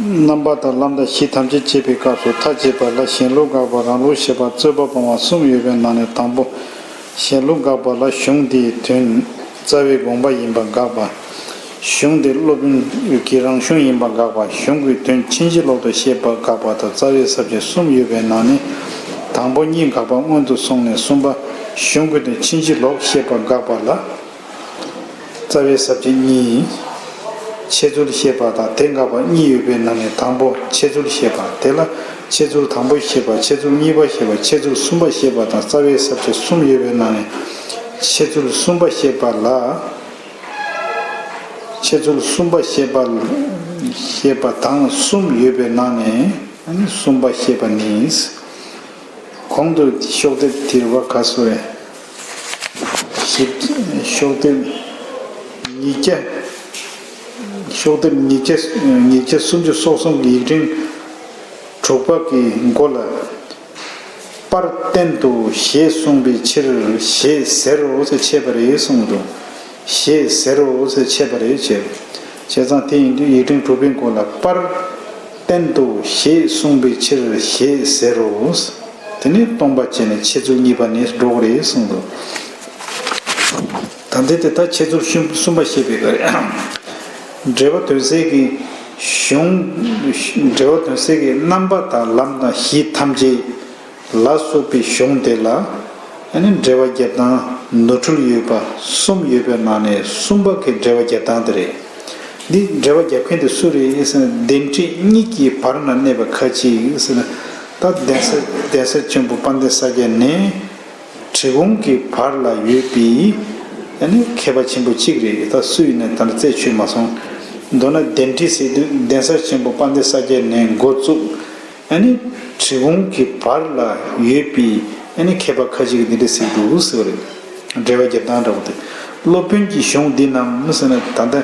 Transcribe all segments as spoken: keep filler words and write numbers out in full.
རྣམ་པ་དང་ལམ་དང་གཞི་ཐམས་ཅད་བཤད་པའི་སྐབས་སུ་མཐའ་དཔྱད་པ་ལ་གཞན་ལུགས་དགག་པ། རང་ལུགས་བཤད་པ། རྩོད་པ་སྤོང་བ་གསུམ་ཡོད་པའི་ནང་ནས། དང་པོ། གཞན་ལུགས་དགག་པ་ལ་གཞུང་འདིའི་དོན་རྩ་བའི་དགོངས་པ་ཡིན་པ་དགག་པ། གཞུང་འདི་སློབ་དཔོན་གྱི་རང་གཞུང་ཡིན་པ་དགག་པ། གཞུང་གི་དོན་ཕྱིན་ཅི་ལོག་ཏུ་བཤད་པ་དགག་པ་དང་རྩ་བའི་ས་བཅད་གསུམ་ཡོད་པའི་ནང་ནས། དང་པོ་གཉིས་དགག་པ་སྔོན་དུ་སོང་ནས། གསུམ་པ། གཞུང་གི་དོན་ཕྱིན་ཅི་ལོག་བཤད་པ་དགག་པ་ལ། རྩ་བའི་ས་བཅད་གཉིས། འཆད་ཚུལ་བཤད་པ་དང་དེ་དགག་པ་གཉིས་ཡོད་པའི་ནང་ནས། དང་པོ་འཆད་ཚུལ་བཤད་པ། དེ་ལ་འཆད་ཚུལ་དང་པོ་བཤད་པ། འཆད་ཚུལ་གཉིས་པ་བཤད་པ། འཆད་ཚུལ་གསུམ་པ་བཤད་པ་དང་རྩ་བའི་ས་བཅད་གསུམ་ཡོད་པའི་ནང་ནས། འཆད་ཚུལ་གསུམ་པ་བཤད་པ་ལ། འཆད་ཚུལ་གསུམ་པ་བཤད་པ། བཤད་པ་དང་གསུམ་ཡོད་པའི་ནང་ནས་གསུམ་པ་བཤད་པ་ནི། གོང་དུ་ཤོག་ལྡེབ་དེར་བ་ག་སོ་རེ། ཞིབ། ཤོག་ལྡེབ་ཉིས་བརྒྱ། ཤོག་ལྡེབ་ཉིས་བརྒྱ། ཉིས་བརྒྱ་སུམ་ཅུ་སོ་གསུམ་གྱི་ཡིག་ཕྲེང་དྲུག་པ་གི་མགོ་ལ། པར་བསྟན་ཏོ་ཞེས་གསུངས་པའི་ཕྱིར་ཞེས་ཟེར་རོ་ཟེར་འཆད་པ་རེད་གསུངས་འདུག་ཞེས་ཟེར་རོ་ཟེར་འཆད་པ་རེད་བྱས། བྱས་ཙང་དེ་ཡིན་དུས་ཡིག་ཕྲེང་དྲུག་པའི་མགོ་ལ། པར་བསྟན་ཏོ་ཞེས་གསུངས་པའི་ཕྱིར་ཞེས་ཟེར་རོ། དེ་ནས་སྟོང་པ་བྱས་ནས་འཆད་ཚུལ་གཉིས་པ་ནས་འགྲོ་གི་རེད་གསུངས་འདུག་ད་འདི་དེ་ལྟར་འཆད་ཚུལ་གསུམ་པ་བཤད་པའི་སྐབས་རེད། འགྲེལ་པ་དོན་གསལ་གྱི་གཞུང་། འགྲེལ་པ་དོན་གསལ་གྱི་རྣམ་པ་དང་ལམ་དང་གཞི་ཐམས་ཅད་ལ་སོགས་པའི་གཞུང་དེ་ལ། ཨ་ནི་འགྲེལ་པ་རྒྱབ་སྟངས་ནོར་འཁྲུལ་ཡོད་པ་གསུམ་ཡོད་པའི་ནང་ནས་གསུམ་པ་གི་འགྲེལ་པ་རྒྱབ་སྟངས་དེ་རེད། འདི་འགྲེལ་པ་རྒྱབ་མཁན་དེ་སུ་རེད་ཟེར་ན། གདན་ཁྲི་གཉིས་ཀྱི་བར་ན་གནས་པ་ཁ་ཅིག་ཟེར་ན། ད་གདན་ས། གདན་ས་ཆེན་པོ་དཔལ་ལྡན་ས་སྐྱ་ནས་གྲི་གུམ་གྱི་བར་ལ་ཡོད་པའི་ཨ་ནི་མཁས་པ་ཆེན་པོ་གཅིག་རེད། ད་སུ་ཡིན་ན་ད་ནི་རྩད་ཆོད་མ་སོང་། མདོར་ན་གདན་ཁྲི་ཟེར་དུས་གདན་ས་ཆེན་པོ་དཔལ་ལྡན་ས་སྐྱ་ནས་འགོ་བཙུགས། ཨ་ནི་གྲི་གུམ་གྱི་བར་ལ་ཡོད་པའི་ཨ་ནི་མཁས་པ་ཁ་ཅིག་གིས་འདི་འདྲ་ཟེར་འདུག་ཟེར་བ་རེད། འགྲེལ་པ་རྒྱབ་སྟངས་འདྲ་པོ་དེ། སློབ་དཔོན་གྱི་གཞུང་འདི་རྣམས་ཟེར་ན། ད་ལྟ་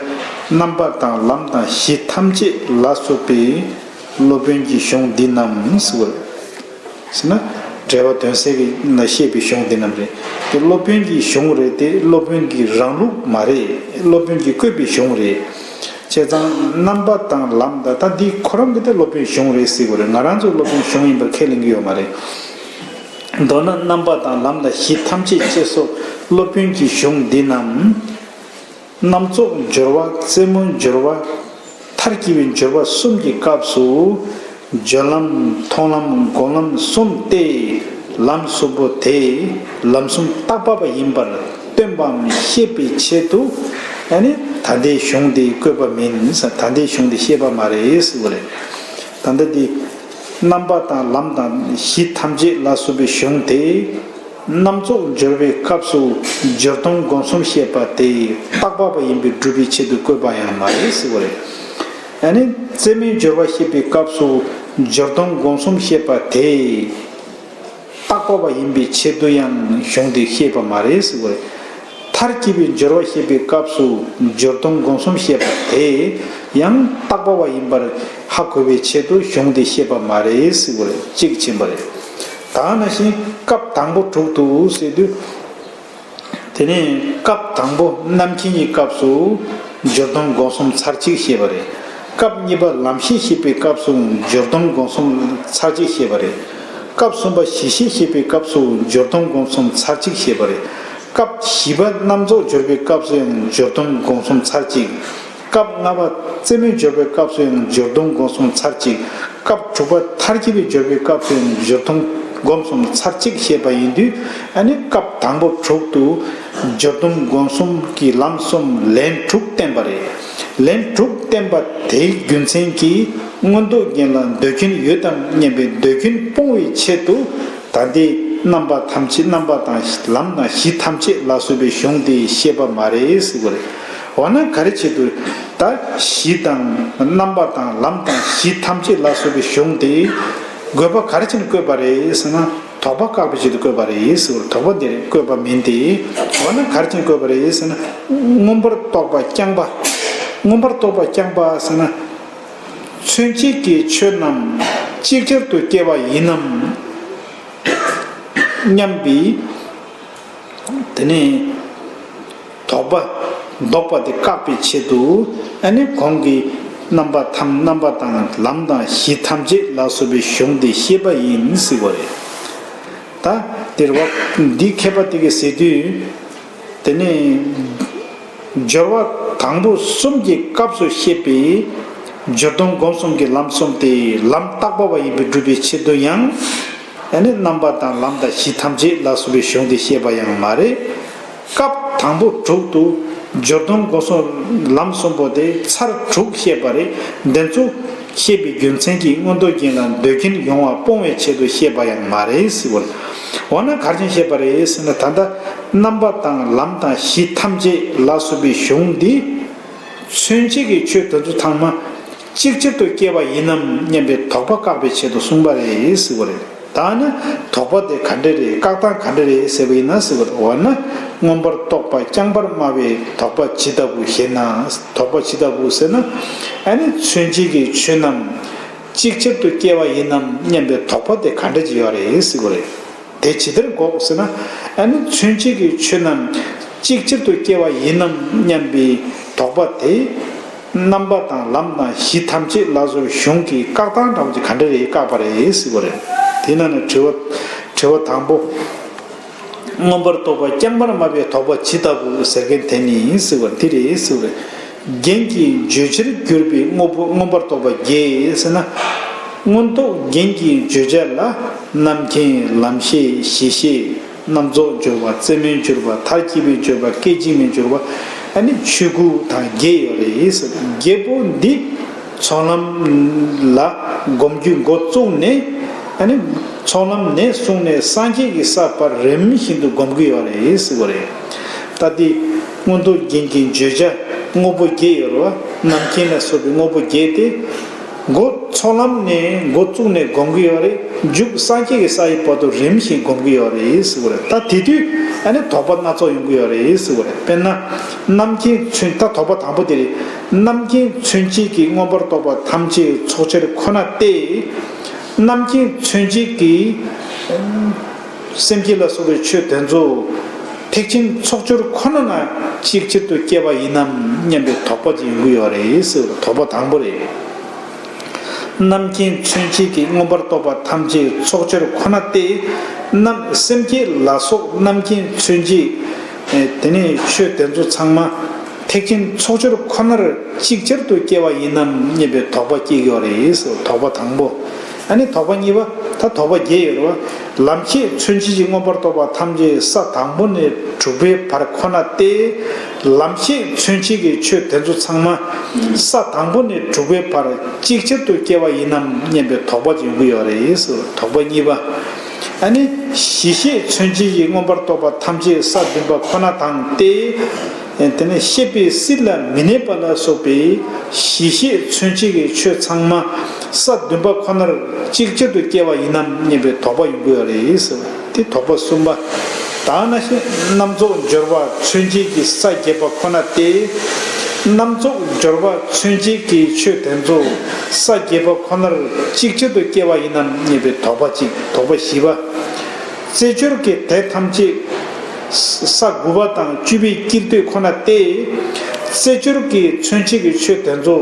རྣམ་པ་དང་ལམ་དང་གཞི་ཐམས་ཅད་ལ་སོགས་པའི་སློབ་དཔོན་གྱི་གཞུང་འདི་རྣམས་ཟེར་བ་རེད། ཟེར་ན། འགྲེལ་པ་དོན་གསལ་གྱི་ནང་བཤད་པའི་གཞུང་འདི་རྣམས་རེད། དེ་སློབ་དཔོན་གྱི་གཞུང་རེད་དེ། སློབ་དཔོན་གྱི་རང་ལུགས་མ་རེད། སློབ་དཔོན་གྱིས་བཀོད་པའི་གཞུང་རེད། བྱས་ཙང་རྣམ་པ་དང་ལམ་དང་། ད་འདི་ཁོ་རང་གི་དེ་སློབ་དཔོན་གཞུང་རེད་ཟེར་དགོས་རེད། ང་རང་ཚོའི་སློབ་དཔོན་གཞུང་ཡིན་པར་ཁས་ལེན་གྱི་ཡོད་མ་རེད། མདོར་ན་རྣམ་པ་དང་ལམ་དང་གཞི་ཐམས་ཅད་ཅེས་སོགས་སློབ་དཔོན་གྱི་གཞུང་འདི་རྣམས། རྣམ་རྫོགས་སྦྱོར་བ། རྩེ་མོ་སྦྱོར་བ། མཐར་གྱིས་པའི་སྦྱོར་བ་གསུམ་གྱི་སྐབས་སུ། སྦྱོར་ལམ། མཐོང་ལམ། སྒོམ་ལམ་གསུམ་སྟེ། ལམ་གསུམ་པོ་དེ་ལམ་གསུམ་བརྟག་པ་པ་ཡིན་པར་སྟོན་པའམ་བཤད་པའི་ཆེད་དུ། ཨ་ནི་ད་ལྟའི་གཞུང་འདི་བཀོད་པ་མིན། ད་ལྟའི་གཞུང་འདི་བཤད་པ་མ་རེད་ཟེར་བ་རེད། ད་ལྟ་འདི་རྣམ་པ་དང་ལམ་དང་གཞི་ཐམས་ཅད་ལ་སོགས་པའི་གཞུང་དེ། རྣམ་རྫོགས་སྦྱོར་བའི་སྐབས་སུ་སྦྱོར་སྡོམ་སྒོམ་གསུམ་བཤད་པ་དེ་བརྟག་པ་པ་ཡིན་པས་སྒྲུབ་པའི་ཆེད་དུ་བཀོད་པ་ཡང་མ་རེད་ཟེར་བ་རེད། ཨ་ནི་རྩེ་མོའི་སྦྱོར་བ་བཤད་པའི་སྐབས་སུ་སྦྱོར་སྡོམ་སྒོམ་གསུམ་བཤད་པ་དེ་བརྟག་པ་པ་ཡིན་པའི་ཆེད་དུ་ཡང་གཞུང་དེ་བཤད་པ་མ་རེད་ཟེར་བ་རེད། མཐར་གྱིས་པའི་སྦྱོར་བ་བཤད་པའི་སྐབས་སུ་སྦྱོར་སྡོམ་སྒོམ་གསུམ་བཤད་པ་དེ་ཡང་བརྟག་པ་པ་ཡིན་པར་ཧ་གོ་བའི་ཆེད་དུ་གཞུང་དེ་བཤད་པ་མ་རེད་ཟེར་བ་རེད། གཅིག་ཕྱིན་པ་རེད། ད་ནང་བཞིན་སྐབས་དང་པོ་དྲུག་ཏུ་ཟེར་དུས། དེ་ནས་སྐབས་དང་པོ་རྣམ་མཁྱེན་གྱི་སྐབས་སུ་སྦྱོར་སྡོམ་སྒོམ་གསུམ་ཚར་གཅིག་བཤད་པ་རེད། སྐབས་གཉིས་པ་ལམ་ཤེས་བཤད་པའི་སྐབས་སུ་སྦྱོར་སྡོམ་སྒོམ་གསུམ་ཚར་གཅིག་བཤད་པ་རེད། སྐབས་གསུམ་པ་གཞི་ཤེས་བཤད་པའི་སྐབས་སུ་སྦྱོར་སྡོམ་སྒོམ་གསུམ་ཚར་གཅིག་བཤད་པ་རེད། སྐབས་བཞི་པ་རྣམ་རྫོགས་སྦྱོར་བའི་སྐབས་སུ་ཡང་སྦྱོར་སྡོམ་སྒོམ་གསུམ་ཚར་གཅིག་སྐབས་ལྔ་པ་རྩེ་མོའི་སྦྱོར་བའི་སྐབས་སུ་ཡང་སྦྱོར་སྡོམ་སྒོམ་གསུམ་ཚར་གཅིག་སྐབས་དྲུག་པ་མཐར་གྱིས་པའི་སྦྱོར་བའི་སྐབས་སུ་ཡང་སྦྱོར་སྡོམ་སྒོམ་གསུམ་ཚར་གཅིག་བཤད་པ་ཡིན་དུས། ཨ་ནི་སྐབས་དང་པོ་དྲུག་ཏུ་སྦྱོར་སྡོམ་སྒོམ་གསུམ་གྱི་ལམ་གསུམ་ལན་དྲུག་བསྟན་པ་རེད། ལན་དྲུག་བསྟན་པ་དེའི་རྒྱུ་མཚན་གྱིས་མངོན་རྟོགས་རྒྱན་ལ་འདོད་མཁན་ཡོད་དམ་སྙམ་པའི་འདོད་མཁན་སྤོང་བའི་ཆེད་དུ། ད་ལྟའི་རྣམ་པ་ཐམས་ཅད། རྣམ་པ་དང་ལམ་དང་གཞི་ཐམས་ཅད་ལ་སོགས་པའི་གཞུང་དེ་བཤད་པ་མ་རེད་ཟེར་བ་རེད། འོ་ན་ག་རེ་ཆེད་དུ་ད་གཞི་དང་རྣམ་པ་དང་ལམ་དང་གཞི་ཐམས་ཅད་ལ་སོགས་པའི་གཞུང་དེ་དགོས་པ་ག་རེ་བྱས་ནས་བཀོད་པ་རེད་ཟེར་ན། དོགས་པ་བཀག་པའི་ཆེད་དུ་བཀོད་པ་རེད་ཟེར་བ་རེད། དོགས་པ་འདི་རེད། བཀོད་པ་མིན་ཏེ། འོ་ན་ག་རེ་བྱས་ནས་བཀོད་པ་རེད་ཟེར་ན། མངོན་པར་རྟོགས་པ་རྐྱང་པ། མངོན་པར་རྟོགས་པ་རྐྱང་པ་ཟེར་ན། མཚོན་བྱེད་ཀྱི་ཆོས་རྣམས་ཅིག་ཅར་དུ་སྐྱེ་བ་ཡིན་ནམ། སྙམ་པའི་དེ་ནས་དོགས་པ། དོགས་པ་དེ་བཀག་པའི་ཆེད་དུ། ཨ་ནི་གོང་གི་ རྣམ་པ་ཐམས་རྣམ་པ་དང་ལམ་དང་གཞི་ཐམས་ཅད་ལ་སོགས་པའི་གཞུང་འདི་བཤད་པ་ཡིན་ཟེར་བ་རེད། ད་དེར་བ་འདི་མཁས་པ་དེ་གིས་ཟེར་དུས། དེ་ནས་སྦྱོར་བ་དང་པོ་གསུམ་གྱི་སྐབས་སུ་བཤད་པའི་སྦྱོར་སྡོམ་སྒོམ་གསུམ་གྱི་ལམ་གསུམ་དེ་ལམ་བརྟག་པ་བ་ཡིན་པས་སྒྲུབ་པའི་ཆེད་དུ་ཡང་། ཨ་ནི་རྣམ་པ་དང་ལམ་དང་གཞི་ཐམས་ཅད་ལ་སོགས་པའི་གཞུང་དེ་བཤད་པ་ཡང་མ་རེད། སྐབས་དང་པོ་དྲུག་ཏུ་སྦྱོར་སྡོམ་སྒོམ་གསུམ་ལམ་གསུམ་པོ་དེ་ཚར་དྲུག་བཤད་པ་རེད། འདི་ཚོ་བཤད་པའི་རྒྱུ་མཚན་གྱིས་མངོན་རྟོགས་རྒྱན་ལ་འདོད་མཁན་ཡོང་བ་སྤོང་བའི་ཆེད་དུ་བཤད་པ་ཡང་མ་རེད་ཟེར་བ་རེད། འོ་ན་ག་རེ་བྱས་ནས་བཤད་པ་རེད་ཟེར་ན། ད་ལྟ་རྣམ་པ་དང་ལམ་དང་གཞི་ཐམས་ཅད་ལ་སོགས་པའི་གཞུང་འདི་མཚོན་བྱེད་ཀྱི་ཆོས་དེ་ཚོ་ཚང་མ་གཅིག་ཆར་དུ་སྐྱེ་བ་ཡིན་ནམ་སྙམ་པའི་དོགས་པ་བཀག་པའི་ཆེད་དུ་གསུངས་པ་རེད་ཟེར་བ་རེད། ད་ནི་དོགས་པ་དེ་ག་འདྲ་རེད། བཀག་སྟངས་ག་འདྲ་རེད་ཟེར་བ་ཡིན་ན་ཟེར་བ་རེད། འོ་ན་མངོན་པར་རྟོགས་པ་རྐྱང་པར་སྨྲ་བའི་དོགས་པ་ཇི་ལྟ་བུ་ཞེ་ན། དོགས་པ་ཇི་ལྟ་བུ་ཟེར་ན། ཨ་ནི་མཚོན་བྱེད་ཀྱི་ཆོས་རྣམས་གཅིག་ཆར་དུ་སྐྱེ་བ་ཡིན་ནམ་སྙམ་པའི་དོགས་པ་དེ་ག་འདྲ་ཅིག་ཡོད་རེད་ཟེར་བ་རེད། དེ་ཇི་ལྟར་འགོག་ཟེར་ན། ཨ་ནི་མཚོན་བྱེད་ཀྱི་ཆོས་རྣམས་གཅིག་ཆར་དུ་སྐྱེ་བ་ཡིན་ནམ་སྙམ་པའི་དོགས་པ་དེ། རྣམ་པ་དང་ལམ་དང་གཞི་ཐམས་ཅད་ལ་སོགས་པའི་གཞུང་གིས་བཀག་སྟངས་འདྲ་བོ་ཅིག་ག་འདྲ་རེད་བཀག་པ་རེད་ཟེར་བ་རེད། དེ་ན་ནི་དྲི་བ་དྲི་བ་དང་པོ། མངོན་པར་རྟོགས་པ་རྐྱང་པར་སྨྲ་བའི་དོགས་པ་ཇི་ལྟ་བུ་ཟེར་མཁན་དེ་ནི་ཟེར་བ་འདི་རེད་ཟེར་བ་རེད། རྒྱན་གྱི་བརྗོད་བྱར་གྱུར་པའི་དངོས་པོ་མངོན་པར་རྟོགས་པ་བརྒྱད་ཟེར་ན། མངོན་རྟོགས་རྒྱན་གྱི་བརྗོད་བྱ་ལ་རྣམ་མཁྱེན་ལམ་ཤེས་གཞི་ཤེས། རྣམ་རྫོགས་སྦྱོར་བ་རྩེ་མོའི་སྦྱོར་བ་མཐར་གྱིས་པའི་སྦྱོར་བ་སྐད་ཅིག་མའི་སྦྱོར་བ། ཨ་ནི་ཆོས་སྐུ་དང་བརྒྱད་ཡོད་རེད་ཟེར། བརྒྱད་པོ་འདི་ཚོགས་ལམ་ལ་སྒོམ་རྒྱུ་འགོ་བཙུགས་ནས། ཨ་ནི་ཚོགས་ལམ་ནས་བཟུང་ནས་སངས་རྒྱས་ཀྱི་ས་བར་རིམ་བཞིན་དུ་སྒོམ་གྱི་ཡོད་རེད་ཟེར་བ་རེད། ད་འདི་མངོན་རྟོགས་རྒྱན་གྱི་བརྗོད་བྱ་དངོས་པོ་བརྒྱད་ཡོད་རེད་བ། རྣམ་མཁྱེན་ལ་སོགས་པའི་དངོས་པོ་བརྒྱད་དེ། འགོ་ཚོགས་ལམ་ནས་འགོ་བཙུགས་ནས་སྒོམ་གྱི་ཡོད་རེད། མཇུག་སངས་རྒྱས་ཀྱི་ས་ཡི་བར་དུ་རིམ་བཞིན་སྒོམ་གྱི་ཡོད་རེད་ཟེར་བ་རེད། ད་དེ་དུས་ཨ་ནི་དོགས་པ་སྣ་ཚོགས་ཡོང་གི་ཡོད་རེད་ཟེར་བ་རེད། དཔེར་ན། རྣམ་མཁྱེན་མཚོན། ད་དོགས་པ་དང་པོ་དེ་རེད། རྣམ་མཁྱེན་མཚོན་བྱེད་ཀྱི་མངོན་པར་རྟོགས་པ་ཐམས་ཅད་ཚོགས་ཕྱིར་ཁོ་ན་སྟེ། རྣམ་མཁྱེན་མཚོན་བྱེད་ཀྱི་སེམས་བསྐྱེད་ལ་སོགས་པའི་ཆོས་དེ་ཚོ་ཐེག་ཆེན་ཚོགས་སྦྱོར་ཁོ་ན་ན་གཅིག་ཆར་དུ་སྐྱེ་བ་ཡིན་ནམ་སྙམ་པའི་དོགས་པ་ཅིག་ཡོང་གི་ཡོད་རེད་ཟེར་བ་དོགས་པ་དང་པོ་རེད། རྣམ་མཁྱེན་མཚོན་བྱེད་ཀྱི་མངོན་པར་རྟོགས་པ་ཐམས་ཅད་ཚོགས་སྦྱོར་ཁོ་ན་སྟེ། རྣམ་སེམས་བསྐྱེད་ལ་སོགས་རྣམ་མཁྱེན་མཚོན་བྱེད། ཨེ་དེ་ནས་ཆོས་དེ་ཚོ་ཚང་མ་ཐེག་ཆེན་ཚོགས་སྦྱོར་ཁོ་ནར་གཅིག་ཆར་དུ་སྐྱེ་བ་ཡིན་ནམ་སྙམ་པའི་དོགས་པ་སྐྱེ་གི་ཡོད་རེད་ཟེར་དོགས་པ་དང་པོ། ཨ་ནི་དོགས་པ་གཉིས་པ། ད་དོགས་པ་བརྒྱད་ཡོད་རེད་བ། ལམ་ཤེས་མཚོན་བྱེད་ཀྱི་མངོན་པར་རྟོགས་པ་ཐམས་ཅད་ས་དང་པོ་ནས་དྲུག་པའི་བར་ཁོ་ན་སྟེ། ལམ་ཤེས་མཚོན་བྱེད་ཀྱི་ཆོས་དེ་ཚོ་ཚང་མ་ས་དང་པོ་ནས་དྲུག་པའི་བར་གཅིག་ཆར་དུ་སྐྱེ་བ་ཡིན་ནམ་སྙམ་པའི་དོགས་པ་ཅིག་ཡོང་གི་ཡོད་རེད་ཟེར་དོགས་པ་གཉིས་པ། ཨ་ནི་གཞི་ཤེས་མཚོན་བྱེད་ཀྱི་མངོན་པར་རྟོགས་པ་ཐམས་ཅད་ས་བདུན་པ་ཁོ་ན་དང་སྟེ། དེ་ནས་ཤེས་པས་སྲིད་ལ་མི་གནས་པ་ལ་སོགས་པའི་གཞི་ཤེས་མཚོན་བྱེད་ཀྱི་ཆོས་ཚང་མ་ས་བདུན་པ་ཁོ་ནར་གཅིག་ཆར་དུ་སྐྱེ་བ་ཡིན་ནམ་སྙམ་པའི་དོགས་པ་ཡོང་གི་ཡོད་རེད་ཟེར་བ་དེ་དོགས་པ་གསུམ་པ། ད་ནང་བཞིན་རྣམ་རྫོགས་སྦྱོར་བ་མཚོན་བྱེད་ཀྱི་ས་བརྒྱད་པ་ཁོ་ན་སྟེ། རྣམ་རྫོགས་སྦྱོར་བ་མཚོན་བྱེད་ཀྱི་ཆོས་དེ་ཚོ་ས་བརྒྱད་པ་ཁོ་ནར་གཅིག་ཆར་དུ་སྐྱེ་བ་ཡིན་ནམ་སྙམ་པའི་དོགས་པ་གཅིག་དོགས་པ་བཞི་པ། རྩེ་སྦྱོར་གྱི་དེ་ཐམས་ཅད་ས་དགུ་པ་དང་བཅུ་པའི་དཀྱིལ་སྟོད་ཁོ་ན་སྟེ། རྩེ་སྦྱོར་གྱི་མཚོན་བྱེད་ཀྱི་ཆོས་དེ་ཚོ་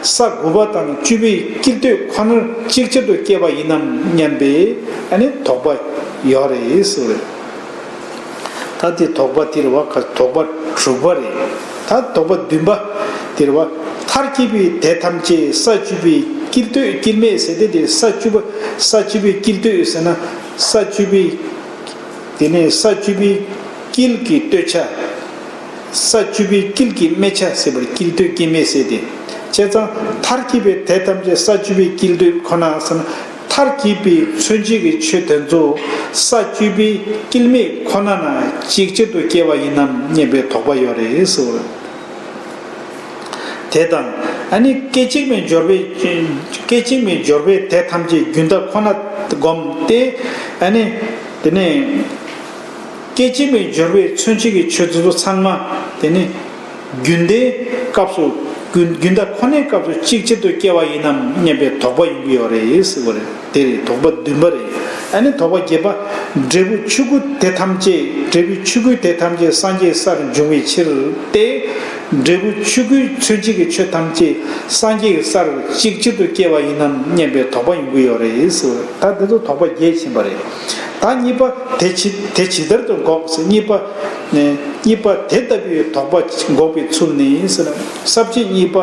ས་དགུ་པ་དང་བཅུ་པའི་དཀྱིལ་སྟོད་ཁོ་ནར་གཅིག་ཆར་དུ་སྐྱེ་བ་ཡིན་ནམ་སྙམ་པའི་ཨ་ནི་དོགས་པ་ཡོད་རེད་ཟེར་བ་རེད། ད་དེ་དོགས་པ་དེ་རེད་བ། ཁ་དོགས་པ་དྲུག་པ་རེད། ད་དོགས་པ་བདུན་པ་དེ་རེད་བ། མཐར་གྱིས་པའི་དེ་ཐམས་ཅད་ས་བཅུ་པའི་དཀྱིལ་སྟོད་དཀྱིལ་མེད་ཟེར་ཏེ། དེ་ས་བཅུ་པ་ས་བཅུ་པའི་དཀྱིལ་སྟོད་ཟེར་ན་ས་བཅུ་པའི། དེ་ནས་ས་བཅུ་པའི་དཀྱིལ་གྱི་སྟོད་ཆ། ས་བཅུ་པའི་དཀྱིལ་གྱི་མེད་ཆ་ཟེར་བར་དཀྱིལ་སྟོད་དཀྱིལ་མེད་ཟེར་ཏེ། བྱས་ཙང་མཐར་གྱིས་པའི་དེ་ཐམས་ཅད་ས་བཅུ་པའི་དཀྱིལ་སྟོད་ཁོ་ན་ཟེར་ན། མཐར་གྱིས་པའི་མཚོན་བྱེད་ཀྱི་ཆོས་དེ་ཚོ་ས་བཅུ་པའི་དཀྱིལ་མེད་ཁོ་ན་ན་གཅིག་ཆར་དུ་སྐྱེ་བ་ཡིན་ནམ་སྙམ་པའི་དོགས་པ་ཡོད་རེད་ཟེར་བ། དེ་དང་། ཨ་ནི་སྐད་ཅིག་མའི་སྦྱོར་བའི་སྐད་ཅིག་མའི་སྦྱོར་བའི་དེ་ཐམས་ཅད་རྒྱུན་མཐའ་ཁོ་ན་བསྒོམ་སྟེ། ཨ་ནི་དེ་ནས་སྐད་ཅིག་མའི་སྦྱོར་བའི་མཚོན་བྱེད་ཀྱི་ཆོས་དེ་ཚོ་ཚང་མ་དེ་ནི་རྒྱུན་མཐའི་སྐབས་སུ་རྒྱུན་རྒྱུན་མཐའ་ཁོ་ནའི་སྐབས་སུ་གཅིག་ཆར་དུ་སྐྱེ་བ་ཡིན་ནམ་སྙམ་པའི་དོགས་པ་ཡོང་གི་ཡོད་རེད་ཟེར་བ་རེད། དེ་རེད། དོགས་པ་བདུན་པ་རེད། ཨ་ནི་དོགས་པ་བརྒྱད་པ། འབྲས་བུ་ཆོས་སྐུ་དེ་ཐམས་ཅད་འབྲས་བུ་ཆོས་སྐུ་དེ་ཐམས་ཅད་སངས་རྒྱས་སར་འབྱུང་བའི་ཕྱིར་ཏེ། འབྲས་བུ་ཆོས་སྐུའི་མཚོན་བྱེད་ཀྱི་ཆོས་ཐམས་ཅད་སངས་རྒྱས་ཀྱི་སར་གཅིག་ཆར་དུ་སྐྱེ་བ་ཡིན་ནམ་སྙམ་པའི་དོགས་པ་ཡོང་གི་ཡོད་རེད་ཟེར་བ་རེད། ད་འདི་ཚོ་དོགས་པ་བརྒྱད་ཕྱིན་པ་རེད། ད་གཉིས་པ་དེ་ཇི་དེ་ཇི་ལྟར་དུ་འགོག་ཟེར། གཉིས་པ་ནས་གཉིས་པ་དེ་ལྟ་བུའི་དོགས་པ་འགོག་པའི་ཚུལ་ནི་ཟེར་ན། ས་བཅད་གཉིས་པ།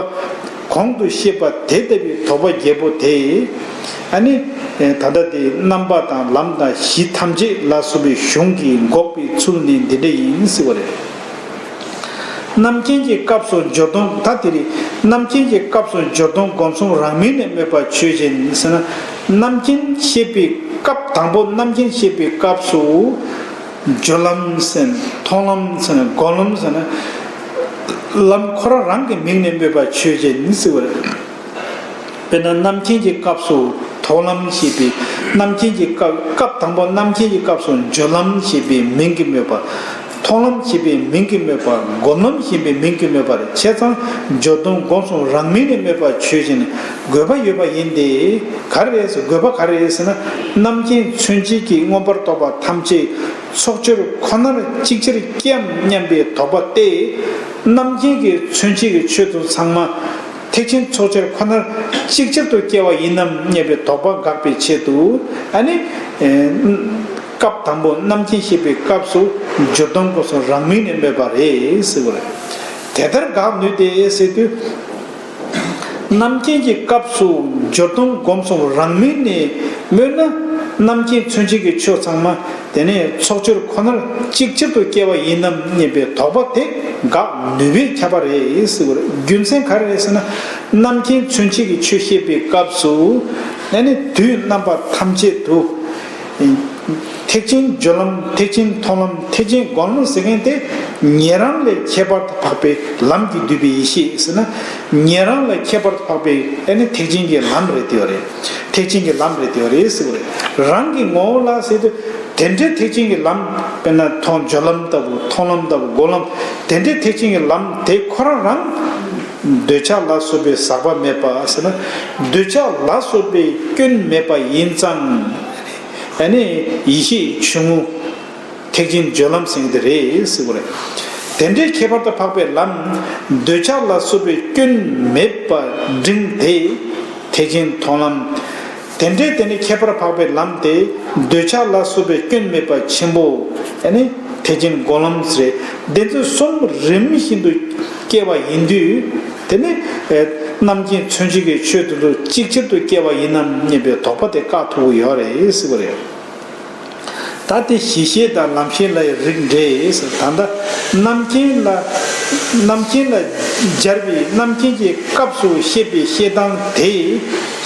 གོང་དུ་བཤད་པ་དེ་ལྟ་བུའི་དོགས་པ་བརྒྱད་པོ་དེ། ཨ་ནི། ད་ལྟ་དེ་རྣམ་པ་དང་ལམ་དང་གཞི་ཐམས་ཅད་ལ་སོགས་པའི་གཞུང་གིས་འགོག་པའི་ཚུལ་ནི་འདི་འདྲ་ཡིན་ཟེར་བ་རེད། རྣམ་མཁྱེན་གྱི་སྐབས་སུ་སྦྱོར་སྡོམ། ད་དེ་རེད། རྣམ་མཁྱེན་གྱི་སྐབས་སུ་སྦྱོར་སྡོམ་སྒོམ་གསུམ་རང་མིང་ནས་སྨོས་པ་ཆོས་ཅན་ཟེར་ན། རྣམ་མཁྱེན་བཤད་པའི་སྐབས་དང་པོ་རྣམ་མཁྱེན་བཤད་པའི་སྐབས་སུ། སྦྱོར་ལམ་ཟེར་ན། མཐོང་ལམ་ཟེར་ན། སྒོམ་ལམ་ཟེར་ན། ལམ་ཁོ་རང་རང་གི་མིང་ནས་སྨོས་པ་ཆོས་ཅན་ཟེར་བ་རེད། དཔེར་ན་རྣམ་མཁྱེན་གྱི་སྐབས་སུ་མཐོང་ལམ་ཞེས་པའི། རྣམ་མཁྱེན་གྱི་སྐབས་སྐབས་དང་པོ་རྣམ་མཁྱེན་གྱི་སྐབས་སུ་སྦྱོར་ལམ་ཞེས་པའི་མིང་གིས་སྨོས་པ། མཐོང་ལམ་ཞེས་པའི་མིང་གིས་སྨོས་པ། སྒོམ་ལམ་ཞེས་པའི་མིང་གིས་སྨོས་པ་རེད། བྱས་ཙང་སྦྱོར་སྡོམ་སྒོམ་གསུམ་རང་མིང་ནས་སྨོས་པ་ཆོས་ཅན། དགོས་པ་ཡོད་པ་ཡིན་ཏེ། ག་རེ་རེད་ཟེར། དགོས་པ་ག་རེ་རེད་ཟེར་ན། རྣམ་མཁྱེན་མཚོན་བྱེད་ཀྱི་མངོན་པར་རྟོགས་པ་ཐམས་ཅད་ཚོགས་སྦྱོར་ཁོ་ནར་ཅིག་ཅར་སྐྱེའམ་སྙམ་པའི་དོགས་པ་སྟེ། རྣམ་མཁྱེན་གྱི་མཚོན་བྱེད་ཀྱི་ཆོས་དེ་ཚོ་ཚང་མ་ཐེག་ཆེན་ཚོགས་སྦྱོར་ཁོ་ནར་ཅིག་ཅར་དུ་སྐྱེ་བ་ཡིན་ནམ་སྙམ་པའི་དོགས་པ་དགག་པའི་ཆེད་དུ། ཨ་ནི། སྐབས་དང་པོ་རྣམ་མཁྱེན་བཤད་པའི་སྐབས་སུ་སྦྱོར་སྡོམ་སྒོམ་གསུམ་རང་མིང་ནས་སྨོས་པ་རེད་ཟེར་བ་རེད། དེ་ལྟར་དགག་ནུས་ཏེ་ཟེར་དུས། རྣམ་མཁྱེན་གྱི་སྐབས་སུ་སྦྱོར་སྡོམ་སྒོམ་གསུམ་རང་མིང་ནས་སྨོས་ན། རྣམ་མཁྱེན་མཚོན་བྱེད་ཀྱི་ཆོས་ཚང་མ་དེ་ནས་ཚོགས་སྦྱོར་ཁོ་ནར་ཅིག་ཅར་དུ་སྐྱེ་བ་ཡིན་ནམ་སྙམ་པའི་དོགས་པ་དེ་དགག་ནུས་པས་ཁྱབ་པ་རེད་ཟེར་བ་རེད། རྒྱུ་མཚན་ག་རེ་རེད་ཟེར་ན། རྣམ་མཁྱེན་མཚོན་བྱེད་ཀྱི་ཆོས་བཤད་པའི་སྐབས་སུ། ཨ་ནི་དུས་རྣམ་པ་ཐམས་ཅད་དུ། ཐེག་ཆེན་སྦྱོར་ལམ། ཐེག་ཆེན་མཐོང་ལམ། ཐེག་ཆེན་སྒོམ་ལམ་ཟེར་མཁན་དེ་ཉན་རང་ལས་ཁྱད་པར་དུ་འཕགས་པའི་ལམ་གྱིས་བསྡུས་པའི་ཡེ་ཤེས་ཟེར་ན། ཉན་རང་ལས་ཁྱད་པར་དུ་འཕགས་པའི་ཨ་ནི་ཐེག་ཆེན་གྱི་ལམ་རེད་དེ་བ་རེད། ཐེག་ཆེན་གྱི་ལམ་རེད་དེ་བ་རེད་ཟེར་བ་རེད། རང་གི་ངོ་བོ་ལ་ཟེར་དུས། དེ་འདྲའི་ཐེག་ཆེན་གྱི་ལམ། དཔེར་ན་མཐོང་སྦྱོར་ལམ་ལྟ་བུ། མཐོང་ལམ་ལྟ་བུ། སྒོམ་ལམ། དེ་འདྲའི་ཐེག་ཆེན་གྱི་ལམ་དེ་ཁོ་རང་རང་། འདོད་ཆགས་ལ་སོགས་པའི་ཟག་པ་མེད་པ་ཟེར་ན། འདོད་ཆགས་ལ་སོགས་པའི་སྐྱོན་མེད་པ་ཡིན་ཙང་། ཨ་ནི་ཡེ་ཤེས་ཆུང་ངུ་ཐེག་ཆེན་སྦྱོར་ལམ་ཟེར་གྱི་དེ་རེད་ཟེར་བ་རེད། དེ་འདྲའི་ཁྱད་པར་དུ་འཕགས་པའི་ལམ། འདོད་ཆགས་ལ་སོགས་པའི་སྐྱོན་མེད་པ་འབྲིང་དེ་ཐེག་ཆེན་མཐོང་ལམ། དེ་འདྲའི་དེ་ནི་ཁྱད་པར་འཕགས་པའི་ལམ་དེ། འདོད་ཆགས་ལ་སོགས་པའི་སྐྱོན་མེད་པ་ཆེན་པོ། ཨ་ནི་ཐེག་ཆེན་སྒོམ་ལམ་ཟེར། དེ་ཚོ་གསུམ་རིམ་བཞིན་དུ་སྐྱེ་བ་ཡིན་དུས། དེ་ནི་རྣམ་མཁྱེན་མཚོན་བྱེད་ཀྱི་ཆོས་དེ་ཚོ་ཅིག་ཅར་དུ་སྐྱེ་བ་ཡིན་ནམ་སྙམ་པའི་དོགས་པ་དེ་བཀག་ཐུབ་ཀྱི་ཡོད་རེད་ཟེར་བ་རེད། ད་དེ་གཞི་ཤེས་དང་ལམ་ཤེས་ལ་ཡང་རིགས་འགྲེ་ཟེར། ད་ལྟ་རྣམ་མཁྱེན་ལ། རྣམ་མཁྱེན་ལ་སྦྱར་བའི་རྣམ་མཁྱེན་གྱི་སྐབས་སུ་བཤད་པའི་བཤད་སྟངས་དེ།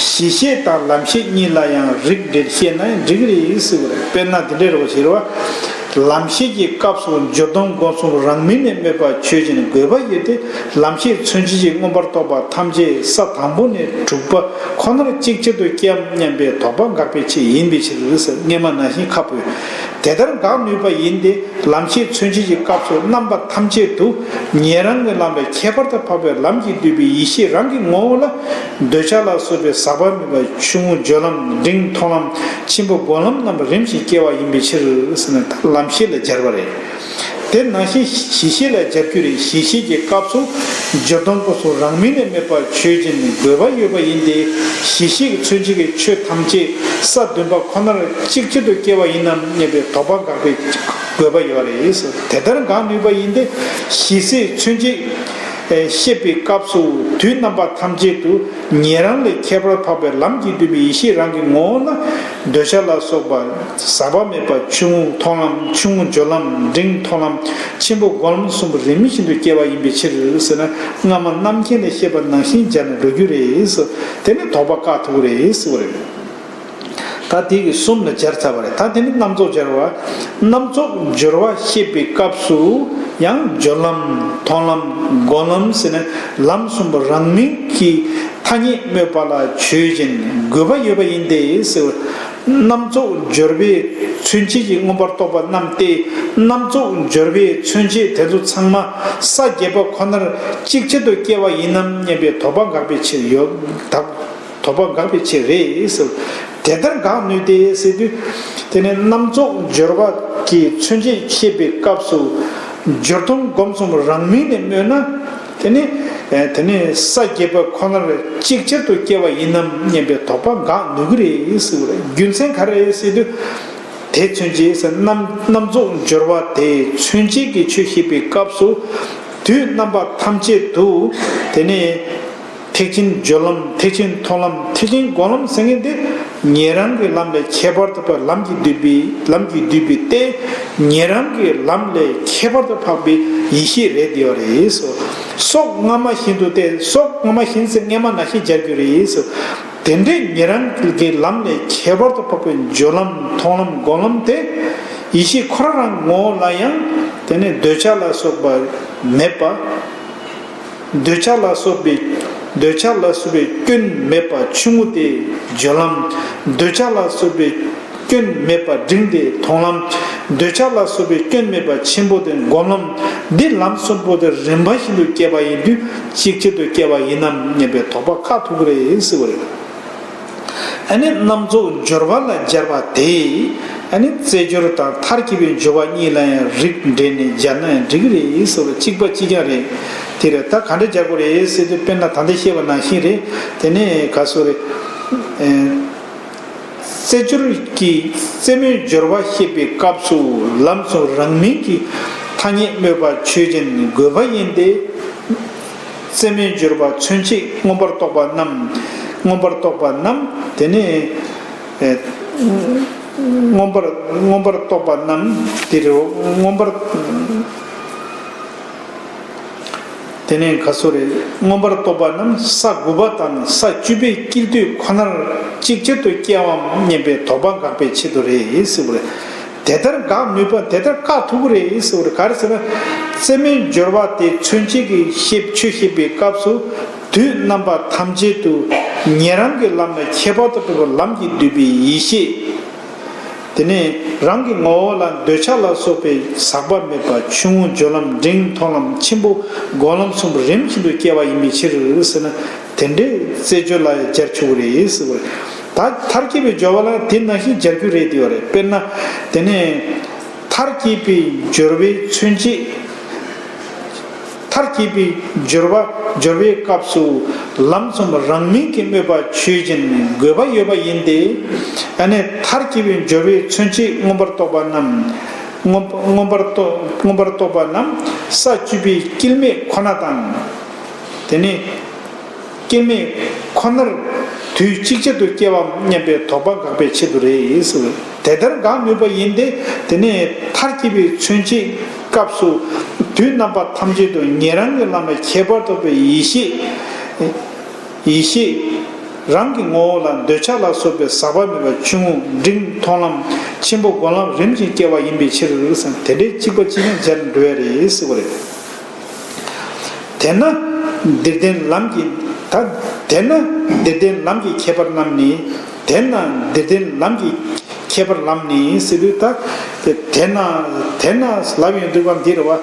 གཞི་ཤེས་དང་ལམ་ཤེས་གཉིས་ལ་ཡང་རིགས་འགྲེ་བཤད་ན་འགྲིག་གི་རེད་ཟེར་བ་རེད། དཔེར་ན་དེ་འདྲ་རེད་པ། ཟེར་བ། ལམ་ཤེས་ཀྱི་སྐབས་སུ་སྦྱོར་སྡོམ་སྒོམ་གསུམ་རང་མིང་ནས་སྨོས་པ་ཆོས་ཅན། དགོས་པ་ཡོད་དེ། ལམ་ཤེས་མཚོན་བྱེད་ཀྱི་མངོན་པར་རྟོགས་པ་ཐམས་ཅད་ས་དང་པོ་ནས་དྲུག་པ་ཁོ་ནར་ཅིག་ཅར་དུ་སྐྱེའམ་སྙམ་པའི་དོགས་པ་དགག་པའི་ཆེད་ཡིན་པའི་ཕྱིར་ཟེར། སྔོན་མ་ནང་བཞིན་ཁ་ཕྱོགས། དེ་ལྟར་དགག་ནུས་པ་ཡིན་ཏེ། ལམ་ཤེས་མཚོན་བྱེད་ཀྱི་སྐབས་སུ་རྣམ་པ་ཐམས་ཅད་དུ་ཉན་རང་གི་ལམ་ལས་ཁྱད་པར་དུ་འཕགས་པའི་ལམ་གྱིས་བསྡུས་པའི་ཡེ་ཤེས་རང་གི་ངོ་བོ་ལ། འདོད་ཆགས་ལ་སོགས་པའི་ཟག་པ་མེད་པ་ཆུང་ངུ་སྦྱོར་ལམ། འབྲིང་མཐོང་ལམ། ཆེན་པོ་སྒོམ་ལམ་རྣམ་པ་རིམ་བཞིན་སྐྱེ་བ་ཡིན་པའི་ཕྱིར་ཟེར་ན། ད་ལམ་ཤེས་ལ་སྦྱར་བ་རེད། དེ་ནང་བཞིན་གཞི་ཤེས་ལ་སྦྱར་རྒྱུ་རེད། གཞི་ཤེས་ཀྱི་སྐབས་སུ་སྦྱོར་སྡོམ་སྒོམ་གསུམ་རང་མིང་ནས་སྨོས་པ་ཆོས་ཅན། དགོས་པ་ཡོད་པ་ཡིན་ཏེ། གཞི་ཤེས་ཀྱི་མཚོན་བྱེད་ཀྱི་ཆོས་ཐམས་ཅད་ས་བདུན་པ་ཁོ་ནར་ཅིག་ཅར་དུ་སྐྱེ་བ་ཡིན་ནམ་སྙམ་པའི་དོགས་པ་དགག་པའི་དགོས་པ་ཡོད་རེད། དེ་ལྟར་དགག་ནུས་པ་ཡིན་ཏེ། གཞི་ཤེས་མཚོན་བྱེད་བཤད་པའི་སྐབས་སུ་དུས་རྣམ་པ་ཐམས་ཅད་དུ་ཉན་རང་ལས་ཁྱད་པར་འཕགས་པའི་ལམ་གྱིས་བསྡུས་པའི་ཡེ་ཤེས་རང་གི་ངོ་བོ་ལ། འདོད་ཆགས་ལ་སོགས་པ་ཟག་པ་མེད་པ་ཆུང་ངུ་མཐོང་ལམ། ཆུང་ངུ་སྦྱོར་ལམ། འབྲིང་མཐོང་ལམ། ཆེན་པོ་སྒོམ་ལམ་གསུམ་རིམ་བཞིན་དུ་སྐྱེ་བ་ཡིན་པའི་ཕྱིར་ཟེར་ན། སྔ་མ་རྣམ་མཁྱེན་ལ་བཤད་པ་ནང་བཞིན་སྦྱར་ན་འགྲོ་རྒྱུ་རེད་ཟེར། དེ་ནི་དོགས་པ་བཀག་ཐུབ་ཀྱི་རེད་ཟེར་བ་རེད། ད་དེ་གི་གསུམ་ལ་སྦྱར་ཚར་བ་རེད། ད་དེ་ནི་རྣམ་རྫོགས་སྦྱོར་བ། རྣམ་རྫོགས་སྦྱོར་བ་བཤད་པའི་སྐབས་སུ་ཡང་སྦྱོར་ལམ། མཐོང་ལམ། སྒོམ་ལམ་ཟེར་ནས་ལམ་གསུམ་པོ་རང་མིང་གི་ཐ་སྙད་སྨོས་པ་ལ་ཆོས་ཅན། དགོས་པ་ཡོད་པ་ཡིན་ཏེ་ཟེར། རྣམ་རྫོགས་སྦྱོར་བའི་མཚོན་བྱེད་ཀྱི་མངོན་པར་རྟོགས་པ་རྣམས་ཏེ། རྣམ་རྫོགས་སྦྱོར་བའི་མཚོན་བྱེད་དེ་ཚོ་ཚང་མ་ས་བརྒྱད་པ་ཁོ་ནར་ཅིག་ཅར་དུ་སྐྱེ་བ་ཡིན་ནམ་སྙམ་པའི་དོགས་པ་དགག་པའི་ཕྱིར་ཡོད། དོགས་པ་དགག་པའི་ཕྱིར་རེད་ཟེར། དེ་ལྟར་དགག་ནུས་ཏེ་ཟེར་དུས། དེ་ནས་རྣམ་རྫོགས་སྦྱོར་བ་གི་མཚོན་བྱེད་བཤད་པའི་སྐབས་སུ། སྦྱོར་སྡོམ་སྒོམ་གསུམ་རང་མིང་ནས་སྨོས་ན། དེ་ནི་དེ་ནི་ས་བརྒྱད་པ་ཁོ་ནར་ཅིག་ཅར་དུ་སྐྱེ་བ་ཡིན་ནམ་སྙམ་པའི་དོགས་པ་འགག་ནུས་ཀྱི་རེད་ཟེར་བ་རེད། རྒྱུ་མཚན་ག་རེ་རེད་ཟེར་དུས། དེ་མཚོན་བྱེད་ཟེར། རྣམ་རྣམ་རྫོགས་སྦྱོར་བ་དེ་མཚོན་བྱེད་ཀྱི་ཆོས་བཤད་པའི་སྐབས་སུ། དུས་རྣམ་པ་ཐམས་ཅད་དུ། དེ་ནི་ཐེག་ཆེན་སྦྱོར་ལམ། ཐེག་ཆེན་མཐོང་ལམ། ཐེག་ཆེན་སྒོམ་ལམ་ཟེར་མཁན་དེ། ཉན་རང་གི་ལམ་ལས་ཁྱད་པར་དུ་འཕགས། ལམ་གྱིས་བསྡུས་པའི། ལམ་གྱིས་བསྡུས་པའི་སྟེ། ཉན་རང་གི་ལམ་ལས་ཁྱད་པར་དུ་འཕགས་པའི་ཡེ་ཤེས་རེད་ཡོད་རེད་ཟེར། སོགས་སྔ་མ་བཞིན་དུ་སྟེ། སོགས་སྔ་མ་བཞིན་ཟེར་སྔ་མ་ནང་བཞིན་སྦྱར་རྒྱུ་རེད་ཟེར། དེ་འདྲའི་ཉན་རང་གི་ལམ་ལས་ཁྱད་པར་དུ་འཕགས་པའི་སྦྱོར་ལམ། མཐོང་ལམ། སྒོམ་ལམ་དེ། ཡེ་ཤེས་ཁོ་རང་རང་ངོ་བོ་ལ་ཡང་དེ་ནི་འདོད་ཆགས་ལ་སོགས་པ་མེད་པ། འདོད་ཆགས་ལ་སོགས་པའི། འདོད་ཆགས་ལ་སོགས་པའི་སྐྱོན་མེད་པ་ཆུང་ངུ་དེ་སྦྱོར་ལམ། འདོད་ཆགས་ལ་སོགས་པའི་སྐྱོན་མེད་པ་འབྲིང་དེ་མཐོང་ལམ། འདོད་ཆགས་ལ་སོགས་པའི་སྐྱོན་མེད་པ་ཆེན་པོ་དེ་སྒོམ་ལམ། འདི་ལམ་གསུམ་པོ་དེ་རིམ་པ་བཞིན་དུ་སྐྱེ་བ་ཡིན་དུས་ཅིག་ཅར་དུ་སྐྱེ་བ་ཡིན་ནམ་སྙམ་པའི་དོགས་པ་བཀག་ཐུབ་ཀྱི་རེད་ཟེར་བ་རེད། ཨ་ནི་རྣམ་རྫོགས་སྦྱོར་བ་ལ་སྦྱར་བ་དེ། ཨ་ནི་རྩེ་སྦྱོར་དང་མཐར་གྱིས་པའི་སྦྱོར་བ་གཉིས་ལ་ཡང་རིགས་འགྲེ་ནས་སྦྱར་ན་ཡང་འགྲིག་གི་རེད་ཟེར་བ། གཅིག་པ་གཅིག་རྐྱང་རེད། དེ་རེད། ད་ག་འདྲ་སྦྱར་དགོས་རེད་ཟེར་དུས། དཔེར་ན་ད་ལྟ་བཤད་པ་ནང་བཞིན་རེད། དེ་ནས་ག་སོ་རེད། ཨེ། རྩེ་སྦྱོར་གྱི་རྩེ་མོའི་སྦྱོར་བ་བཤད་པའི་སྐབས་སུ་ལམ་གསུམ་རང་མིང་གི་ཐ་སྙད་སྨོས་པ་ཆོས་ཅན་དགོས་པ་ཡིན་ཏེ། རྩེ་མོའི་སྦྱོར་བ་མཚོན་བྱེད་མངོན་པར་རྟོགས་པ་རྣམས། མངོན་པར་རྟོགས་པ་རྣམས་དེ་ནི། ཨེ། མངོན་པར་མངོན་པར་རྟོགས་པ་རྣམས་དེ་རེད། མངོན་པར། དེ་ནས་ག་སོ་རེད། མངོན་པར་རྟོགས་པ་རྣམས་ས་དགུ་པ་དང་ས་བཅུ་པའི་དཀྱིལ་དུས་ཁོ་ནར་ཅིག་ཅར་དུ་སྐྱེ་བའམ་སྙམ་པའི་དོགས་པ་འགག་པའི་ཆེད་དུ་རེད་ཟེར་བ་རེད། དེ་ལྟར་འགག་ནུས་པ། དེ་ལྟར་བཀག་ཐུབ་ཀྱི་རེད་ཟེར་བ་རེད། ག་རེ་ཟེར་ན། རྩེ་མོའི་སྦྱོར་བ་དེ་མཚོན་བྱེད་ཀྱི་བཤད་ཆོས་བཤད་པའི་སྐབས་སུ། དུས་རྣམ་པ་ཐམས་ཅད་དུ་ཉན་རང་གི་ལམ་ལ་ཁྱད་པར་དུ་འཕགས་པའི་ལམ་གྱིས་བསྡུས་པའི་ཡེ་ཤེས། དེ་ནས་རང་གི་ངོ་བོ་ལ་འདོད་ཆགས་ལ་སོགས་པའི་ཟག་པ་མེད་པ་ཆུང་ངུ་སྦྱོར་ལམ། འབྲིང་མཐོང་ལམ། ཆེན་པོ་སྒོམ་ལམ་གསུམ་རིམ་བཞིན་དུ་སྐྱེ་བ་ཡིན་པའི་ཕྱིར་ཟེར་ན། དེ་འདྲའི་རྩེ་སྦྱོར་ལ་སྦྱར་ཆོག་གི་རེད་ཟེར་བ་རེད། ད་མཐར་གྱིས་པའི་སྦྱོར་བ་ལ་དེ་ནང་བཞིན་སྦྱར་རྒྱུ་རེད་ཡོད་རེད། དཔེར་ན། དེ་ནས་མཐར་གྱིས་པའི་སྦྱོར་བའི་མཚོན་བྱེད། མཐར་གྱིས་པའི་སྦྱོར་བ། སྦྱོར་བའི་སྐབས་སུ་ལམ་གསུམ་རང་མིང་གིས་སྨོས་པ་ཆོས་ཅན་དགོས་པ་ཡོད་པ་ཡིན་ཏེ། ཨ་ནི་མཐར་གྱིས་པའི་སྦྱོར་བའི་མཚོན་བྱེད་མངོན་པར་རྟོགས་པ་རྣམས། མངོན་མངོན་པར་རྟོགས་མངོན་པར་རྟོགས་པ་རྣམས་ས་བཅུ་པའི་དཀྱིལ་མེད་ཁོ་ན་དང་། དེ་ནི། སྐྱེ་མེད་ཁོ་ནར་དུས་གཅིག་ཅར་དུ་སྐྱེ་བའམ་སྙམ་པའི་དོགས་པ་འགག་པའི་ཆེད་དུ་རེད་ཟེར། དེ་ལྟར་འགག་ནུས་པ་ཡིན་ཏེ། དེ་ནས་མཐར་གྱིས་པའི་མཚོན་བྱེད་སྐབས་སུ། དུས་རྣམ་པ་ཐམས་ཅད་དུ་ཉན་རང་གི་ལམ་ལ་ཁྱད་པར་དུ་འཕགས་པའི་ཡེ་ཤེས། ཡེ་ཤེས་རང་གི་ངོ་བོ་ལ་འདོད་ཆགས་ལ་སོགས་པའི་ཟག་པ་མེད་པ་ཆུང་ངུ། འབྲིང་མཐོང་ལམ། ཆེན་པོ་སྒོམ་ལམ་རིམ་བཞིན་སྐྱེ་བ་ཡིན་པའི་ཕྱིར་ཟེར། དེ་འདྲའི་གཅིག་པ་གཅིག་རྐྱང་སྦྱར་འགྲོ་ཡ་རེད་ཟེར་བ་རེད། དེས་ན་འདིར་བསྟན་ལམ་གྱི། ད་དེས་ན་འདིར་བསྟན་ལམ་གྱི་ཁྱད་པར་རྣམས་ནི། དེས་ན་འདིར་བསྟན་ལམ་གྱི་ཁྱད་པར་ལམ་ནི་ཟེར་དུས། ད་དེས་ན་དེས་ན་ལབ་ཡོང་དུས་བམ་འདི་རེད་བ།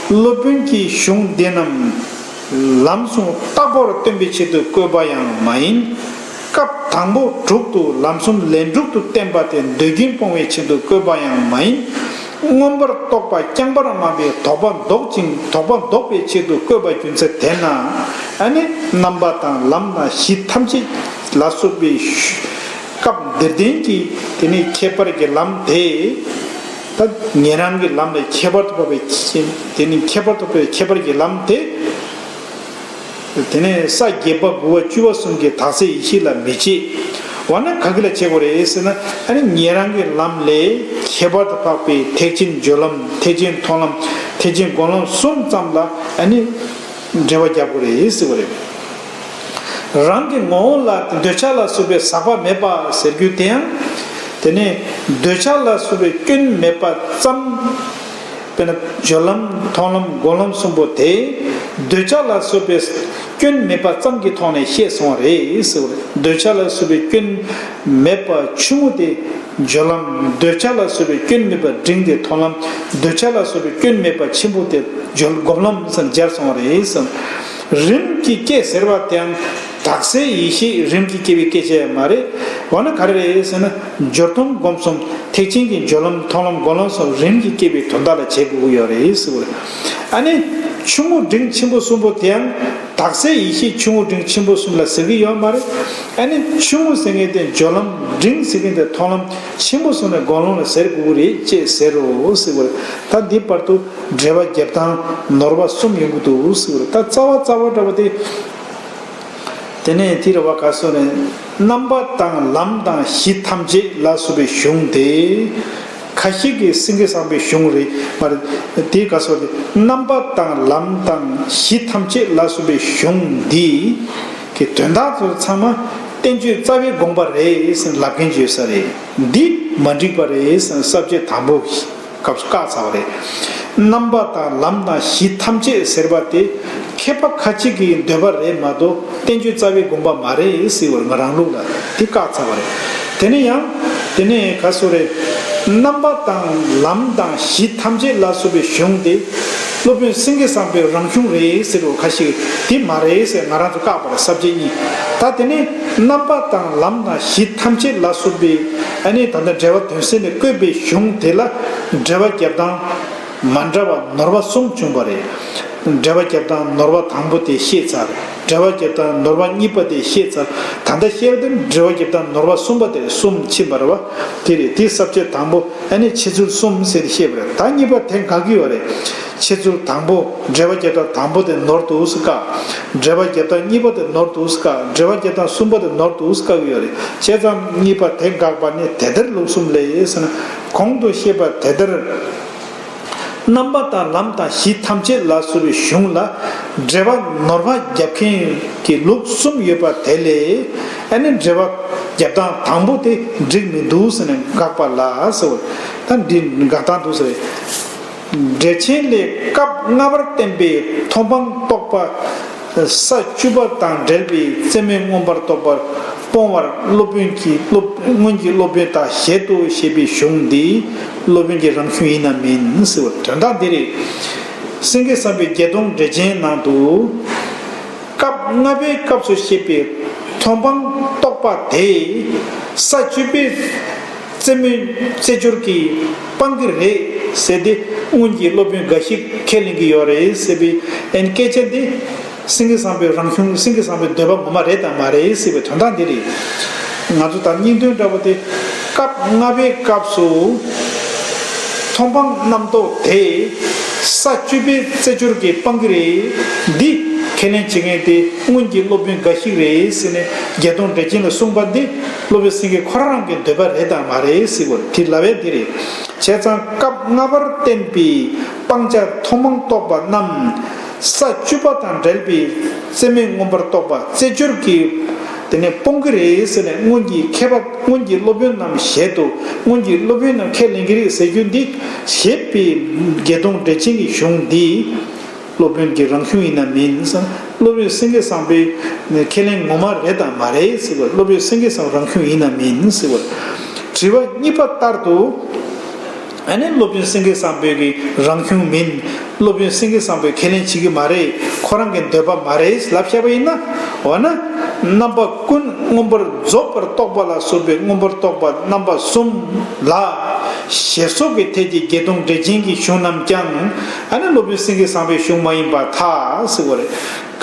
སློབ་དཔོན་གྱི་གཞུང་འདི་རྣམས་ལམ་གསུམ་རྟག་པར་སྟོན་པའི་ཆེད་དུ་བཀོད་པ་ཡང་མ་ཡིན། སྐབས་དང་པོ་དྲུག་ཏུ་ལམ་གསུམ་ལས་དྲུག་ཏུ་བསྟན་པ་དེ་འདོད་རྒྱུན་སྤོང་བའི་ཆེད་དུ་བཀོད་པ་ཡང་མ་ཡིན། མངོན་པར་རྟོགས་པ་རྐྱང་པར་སྨྲ་བའི་དོགས་པ་ཟློག་ཅིང་དོགས་པ་ཟློག་པའི་ཆེད་དུ་བཀོད་པ་རྒྱུ་མཚན་དེས་ན། ཨ་ནི་རྣམ་པ་དང་ལམ་དང་གཞི་ཐམས་ཅད་ལ་སོགས་པའི་སྐབས་འདིར་བསྟན་གྱི་དེ་ནི་ཁྱད་པར་གྱི་ལམ་དེ། ད་ཉན་རང་གི་ལམ་ལས་ཁྱད་པར་དུ་འཕགས་པའི་དེ་ནི་ཁྱད་པར་དུ་འཕགས་པའི་ཁྱད་པར་གྱི་ལམ་དེ། དེ་ནས་ས་བརྒྱད་པ་དགུ་པ་བཅུ་པ་གསུམ་གྱི་དག་ས་ཡེ་ཤེས་ལ་མི་བྱེད། འོ་ན་ག་གི་ལ་བྱེད་དགོས་རེད་ཟེར་ན། ཨ་ནི་ཉན་རང་གི་ལམ་ལས་ཁྱད་པར་དུ་འཕགས་པའི་ཐེག་ཆེན་སྦྱོར་ལམ། ཐེག་ཆེན་མཐོང་ལམ། ཐེག་ཆེན་སྒོམ་ལམ་གསུམ་ཙམ་ལ་ཨ་ནི་འགྲེལ་པ་རྒྱག་དགོས་རེད་ཟེར་བ་རེད། རང་གི་ངོ་བོ་ལ་འདོད་ཆགས་ལ་སོགས་པའི་ཟག་པ་མེད་པ་ཟེར་རྒྱུ་དེ་ཡང་། དེ་ནས་འདོད་ཆགས་ལ་སོགས་པའི་སྐྱོན་མེད་པ་ཙམ། དཔེར་ན་སྦྱོར་ལམ། མཐོང་ལམ། སྒོམ་ལམ་གསུམ་པོ་དེ། འདོད་ཆགས་ལ་སོགས་པའི་སྐྱོན་མེད་པ་ཙམ་གྱི་ཐོག་ནས་བཤད་སོང་བ་རེད་ཟེར་བ་རེད། འདོད་ཆགས་ལ་སོགས་པའི་སྐྱོན་མེད་པ་ཆུང་ངུ་དེ་སྦྱོར་ལམ། འདོད་ཆགས་ལ་སོགས་པའི་སྐྱོན་མེད་པ་འབྲིང་དེ་མཐོང་ལམ། འདོད་ཆགས་ལ་སོགས་པའི་སྐྱོན་མེད་པ་ཆེན་པོ་དེ་སྦྱོར། སྒོམ་ལམ་ཟེར་སྦྱར་སོང་བ་རེད་ཟེར། རིམ་གྱིས་སྐྱེ་ཟེར་བ་དེའང་དག་སའི་ཡེ་ཤེས་རིམ་གྱིས་སྐྱེ་བའི་སྐད་ཆ་ཡང་མ་རེད། འོ་ན་ག་རེ་རེད་ཟེར་ན། སྦྱོར་མཐོང་སྒོམ་གསུམ། ཐེག་ཆེན་གྱི་སྦྱོར་ལམ། མཐོང་ལམ། སྒོམ་ལམ་སོགས་རིམ་གྱིས་སྐྱེ་བའི་དོན་དག་ལ་བྱེད་དགོས་ཀྱི་ཡོད་རེད་ཟེར་བ་རེད། ཨ་ནི་ ཆུང་ངུ་འབྲིང་ཆེན་པོ་གསུམ་པོ་དེའང་དག་སའི་ཡེ་ཤེས་ཆུང་ངུ་འབྲིང་ཆེན་པོ་གསུམ་ལ་ཟེར་གྱི་ཡོད་མ་རེད། ཨ་ནི་ཆུང་ངུ་ཟེར་མཁན་དེ་སྦྱོར་ལམ། འབྲིང་ཟེར་མཁན་དེ་མཐོང་ལམ། ཆེན་པོ་གསུམ་ནས་སྒོམ་ལམ་ལ་ཟེར་དགོས་ཀྱི་རེད་ཅེས་ཟེར་རོ་ཟེར་བ་རེད། ད་འདི་བར་དུ་འགྲེལ་པ་རྒྱབ་སྟངས་ནོར་བ་གསུམ་ཡོང་གི་འདུག་ཟེར་བ་རེད། ད་རྩ་བ་རྩ་བ་འདྲ་བ་དེ། དེ་ནས་དེ་རེད་བ། ག་སོ་ནས་རྣམ་པ་དང་ལམ་དང་གཞི་ཐམས་ཅད་ལ་སོགས་པའི་གཞུང་དེ། ཁ་ཤས་ཀྱིས་སེང་གེ་བཟང་པོའི་གཞུང་རེད་མ་རེད། དེ་ག་སོ་དེ་རྣམ་པ་དང་ལམ་དང་གཞི་ཐམས་ཅད་ལ་སོགས་པའི་གཞུང་འདི་གི་དོན་དག་ཚོ་ཚང་མ་བསྟན་བཅོས་རྩ་བའི་དགོངས་པ་རེད་ཟེར་ལབ་མཁན་ཅིག་ཡོད་ས་རེད། འདི་མ་འགྲིག་པ་རེད་ཟེར་ས་བཅད་དང་པོ། སྐབས་སུ་བཀག་ཚར་བ་རེད། རྣམ་པ་དང་ལམ་དང་གཞི་ཐམས་ཅད་ཟེར་བ་དེ་མཁས་པ་ཁ་ཅིག་གི་འདོད་པ་རེད་མ་གཏོགས་བསྟན་བཅོས་རྩ་བའི་དགོངས་པ་མ་རེད་ཟེར་བར་ང་རང་ལུགས་ལ་དེ་བཀག་ཚར་བ་རེད། དེ་ནས་ཡང་དེ་ནས་ག་སོ་རེད། རྣམ་པ་དང་ལམ་དང་གཞི་ཐམས་ཅད་ལ་སོགས་པའི་གཞུང་དེ་སློབ་དཔོན་སེང་གེ་བཟང་པོའི་རང་གཞུང་རེད་ཟེར་བ་ཁ་ཤས་དེ་མ་རེད་ཟེར་ང་རང་ཚོ་བཀག་པ་རེད། ས་བཅད་གཉིས། ད་དེ་ནས་རྣམ་པ་དང་ལམ་དང་གཞི་ཐམས་ཅད་ལ་སོགས་པའི་ཨ་ནི་ད་ལྟ་འགྲེལ་པ་དོན་གསལ་ནས་བཀོད་པའི་གཞུང་དེ་ལ་འགྲེལ་པ་རྒྱབ་སྟངས། མ་འདྲ་བ་ནོར་བ་གསུམ་བྱུང་བ་རེད། འགྲེལ་པ་རྒྱབ་སྟངས་ནོར་བ་དང་པོ་དེ་བཤད་ཚར། འགྲེལ་པ་རྒྱབ་སྟངས་ནོར་བ་གཉིས་པ་དེ་བཤད་ཚར། ད་ལྟ་བཤད་པ་དེ་འགྲེལ་པ་རྒྱབ་སྟངས་ནོར་བ་གསུམ་པ་དེ་གསུམ་ཕྱིན་པ་རེད་བ། དེ་རེད། དེ་ས་བཅད་དང་པོ་ཨ་ནི་འཆད་ཚུལ་གསུམ་ཟེར་ཏེ་བཤད་པ་རེད། ད་གཉིས་པ་དེ་འགག་གི་ཡོད་རེད། འཆད་ཚུལ་དང་པོ། འགྲེལ་པ་རྒྱབ་སྟངས་དང་པོ་དེ་ནོར་འདུག་ཟེར་བཀག་འགྲེལ་པ་རྒྱབ་སྟངས་གཉིས་པ་དེ་ནོར་འདུག་ཟེར་བཀག་འགྲེལ་པ་རྒྱབ་སྟངས་གསུམ་པ་དེ་ནོར་འདུག་ཟེར་བཀག་གི་ཡོད་རེད། བྱས་ཙང་གཉིས་པ་དེ་འགག་པ་ནི་དེ་ལྟར་ལུགས་གསུམ་ལས་ཟེར་ན། གོང་དུ་བཤད་པ་དེ་ལྟར། རྣམ་པ་དང་ལམ་དང་གཞི་ཐམས་ཅད་ལ་སོགས་པའི་གཞུང་ལ་འགྲེལ་པ་ནོར་བ་རྒྱབ་མཁན་གྱི་ལུགས་གསུམ་ཡོད་པ་དེ་ལས་ཨ་ནི་འགྲེལ་པ་རྒྱབ་སྟངས་དང་པོ་དེ་འགྲིག་མི་འདུག་ཟེར་ནས་འགག་པ་ལ་ཟེར་བ། ད་འདི་འགག་སྟངས་འདུག་ཟེར། འགྲེལ་ཆེན་ལས་སྐབས་ལྔ་པར་བསྟན་པའི་མཐོང་སྤང་རྟོག་པ། ས་བཅུ་པ་དང་འབྲེལ་བའི་རྩེ་མོ་མངོན་པར་རྟོགས་པ་སྤོང་བར་སློབ་དཔོན་གྱི་སློབ་སྔོན་གྱི་སློབ་དཔོན་དག་བཞེད་དོ་ཞེས་པའི་གཞུང་འདི་སློབ་དཔོན་གྱི་རང་གཞུང་ཡིན་ནམ་མིན་ཟེར་བ། དོན་དག་འདི་རེད། སེང་གེ་བཟང་པོའི་བརྒྱད་སྟོང་འགྲེལ་ཆེན་ནང་དུ། སྐབས་ལྔ་པའི་སྐབས་སུ་བཤད་པའི་མཐོང་སྤང་རྟོག་པ་དེ་ས་བཅུ་པའི་རྩེ་མོ་རྩེ་སྦྱོར་གྱིས་སྤང་གི་རེད་ཟེར་ཏེ། སྔོན་གྱི་སློབ་དཔོན་འགའ་ཞིག་ཁས་ལེན་གྱི་ཡོད་རེད་ཟེར་བའི་ཨན་སྐད་ཆ་འདི་སེང་གེ་བཟང་པོའི་རང་གཞུང་། སེང་གེ་བཟང་པོའི་འདོད་པ་ངོ་མ་རེད་དམ་མ་རེད་ཟེར་བའི་དོན་དག་འདི་རེད། ང་ཚོ་ད་སྙིང་དོན་འདྲ་པོ་དེ། སྐབས་ལྔ་པའི་སྐབས་སུ། མཐོང་སྤང་རྣམ་རྟོག་དེ་ས་བཅུ་པའི་རྩེ་སྦྱོར་གྱིས་སྤང་གི་རེད། འདི་ཁས་ལེན་བྱེད་མཁན་དེ་སྔོན་གྱི་སློབ་དཔོན་འགའ་ཞིག་རེད་ཟེར་ནས་བརྒྱད་སྟོང་འགྲེལ་ཆེན་ལ་གསུངས་པ་འདི་སློབ་དཔོན་སེང་གེ་ཁོ་རང་རང་གི་འདོད་པ་རེད་དམ་མ་རེད་ཟེར་བ་དེ་ལབ་ཡས་འདི་རེད། བྱས་ཙང་སྐབས་ལྔ་པར་བསྟན་པའི་སྤང་བྱ་མཐོང་སྤང་རྟོག་པ་རྣམས་ས་བཅུ་པ་དང་འབྲེལ་བའི་རྩེ་མོ་མངོན་པར་རྟོགས་པ་རྩེ་སྦྱོར་གྱིས་དེ་ནས་སྤོང་གི་རེད་ཟེར་ནས་སྔོན་གྱི་མཁས་པ། སྔོན་གྱི་སློབ་དཔོན་རྣམས་བཞེད་དོ། སྔོན་གྱི་སློབ་དཔོན་རྣམས་ཁས་ལེན་གྱི་རེད་ཟེར་རྒྱུ་འདི་བཞེད་པའི་བརྒྱད་སྟོང་འགྲེལ་ཆེན་གྱི་གཞུང་འདི་སློབ་དཔོན་གྱི་རང་གཞུང་ཡིན་ནམ་མིན་ཟེར། སློབ་དཔོན་སེང་གེ་བཟང་པོའི་ཁས་ལེན་ངོ་མ་རེད་དམ་མ་རེད་ཟེར་བ། སློབ་དཔོན་སེང་གེ་བཟང་རང་གཞུང་ཡིན་ནམ་མིན་ཟེར་བ། དྲི་བ་གཉིས་པ་ལྟར་དུ། ཨ་ནི་སློབ་དཔོན་སེང་གེ་བཟང་པོའི་གི་རང་གཞུང་མིན། སློབ་དཔོན་སེང་གེ་བཟང་པོས་ཁས་ལེན་བྱེད་ཀྱི་མ་རེད། ཁོ་རང་གི་འདོད་པ་མ་རེད་ལབ་བཞག་པ་ཡིན་ན། འོ་ན། རྣམ་པ་ཀུན་མངོན་པར་རྫོགས་པར་རྟོགས་པ་ལ་སོགས་པའི་མངོན་པར་རྟོགས་པ་རྣམ་པ་གསུམ་ལ། ཞེས་སོགས་ཀྱི་ཐད་ཀྱི་བརྒྱད་སྟོང་འགྲེལ་ཆེན་གྱི་གཞུང་རྣམས་ཀྱང་། ཨ་ནི་སློབ་དཔོན་སེང་གེ་བཟང་པོའི་གཞུང་མ་ཡིན་པར་ཐལ་ཟེར་བ་རེད།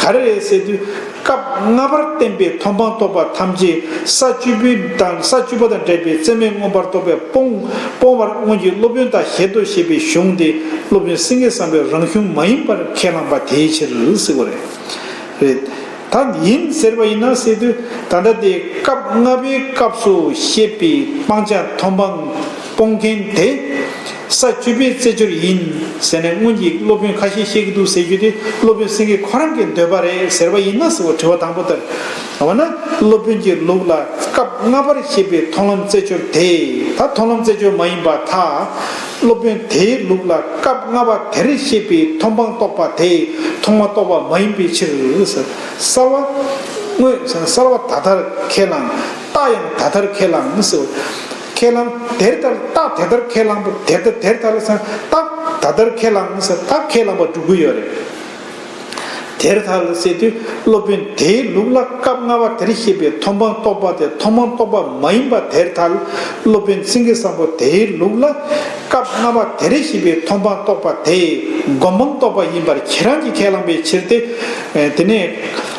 ག་རེ་རེད་ཟེར་དུས། སྐབས་ལྔ་པར་བསྟན་པའི་མཐོང་སྤང་རྟོག་པ་ཐམས་ཅད་ས་བཅུ་པའི་དང་ས་བཅུ་པ་དང་འབྲེལ་བའི་རྩེ་མོ་མངོན་པར་རྟོགས་པས་སྤོང་སྤོང་བར་སྔོན་གྱི་སློབ་དཔོན་དག་བཞེད་དོ་ཞེས་པའི་གཞུང་དེ་སློབ་དཔོན་སེང་གེ་བཟང་པོའི་རང་གཞུང་མ་ཡིན་པར་ཁས་བླངས་པ་དེའི་ཕྱིར་ཟེར་བ་རེད། རེད། ད་ཡིན་ཟེར་བ་ཡིན་ན་ཟེར་དུས་ད་ལྟ་དེ་སྐབས་ལྔ་པའི་སྐབས་སུ་བཤད་པའི་སྤང་བྱ་མཐོང་སྤང་སྤོང་མཁན་དེ། ས་བཅུ་པའི་རྩེ་སྦྱོར་ཡིན་ཟེར་ནས་སྔོན་གྱི་སློབ་དཔོན་ཁ་ཤས་བཤད་ཀྱི་འདུག་ཟེར་རྒྱུ་དེ་སློབ་དཔོན་སེང་གེ་ཁོ་རང་གི་འདོད་པ་རེད་ཟེར་བ་ཡིན་ན་ཟེར་བ་དྲི་བ་དང་པོ་ལྟར། འོ་ན་སློབ་དཔོན་གྱི་ལུགས་ལ་སྐབས་ལྔ་པར་བཤད་པའི་མཐོང་ལམ་རྩེ་སྦྱོར་དེ་ད་མཐོང་ལམ་རྩེ་སྦྱོར་མ་ཡིན་པར་ཐལ། སློབ་དཔོན་དེའི་ལུགས་ལ་སྐབས་ལྔ་པ་དེར་བཤད་པའི་མཐོང་སྤང་རྟོག་པ་དེ་མཐོང་སྤང་རྟོག་པ་མ་ཡིན་པའི་ཕྱིར། གསལ་བ་དངོས་གསལ་བ་ད་ལྟར་ཁས་བླངས། རྟགས་ཡང་ད་ལྟར་ཁས་བླངས་ཟེར། ཁས་བླངས་དེར་ལྟར་རྟགས་དེ་ལྟར་ཁས་བླངས་པ་དེར་ལྟར་དེར་ལྟར་ལ་ཟེར་རྟགས་ད་ལྟར་ཁས་བླངས་ཟེར་རྟགས་ཁས་བླངས་པ་འགྲུབ་ཀྱི་ཡོད་རེད། དེར་ཐལ་ཟེར་དུས། སློབ་དཔོན་དེའི་ལུགས་ལ་སྐབས་ལྔ་པ་དེར་བཤད་པའི་མཐོང་སྤང་རྟོག་པ་དེ་མཐོང་སྤང་རྟོག་པ་མ་ཡིན་པ་དེར་ཐལ། སློབ་དཔོན་སེང་གེ་བཟང་པོ་དེའི་ལུགས་ལ་སྐབས་ལྔ་པ་དེར་བཤད་པའི་མཐོང་སྤང་རྟོག་པ་དེ་སྒོམ་སྤང་རྟོག་པ་ཡིན་པར་ཁྱེད་རང་གིས་ཁས་བླངས་པའི་ཕྱིར་ཏེ། དེ་ནས་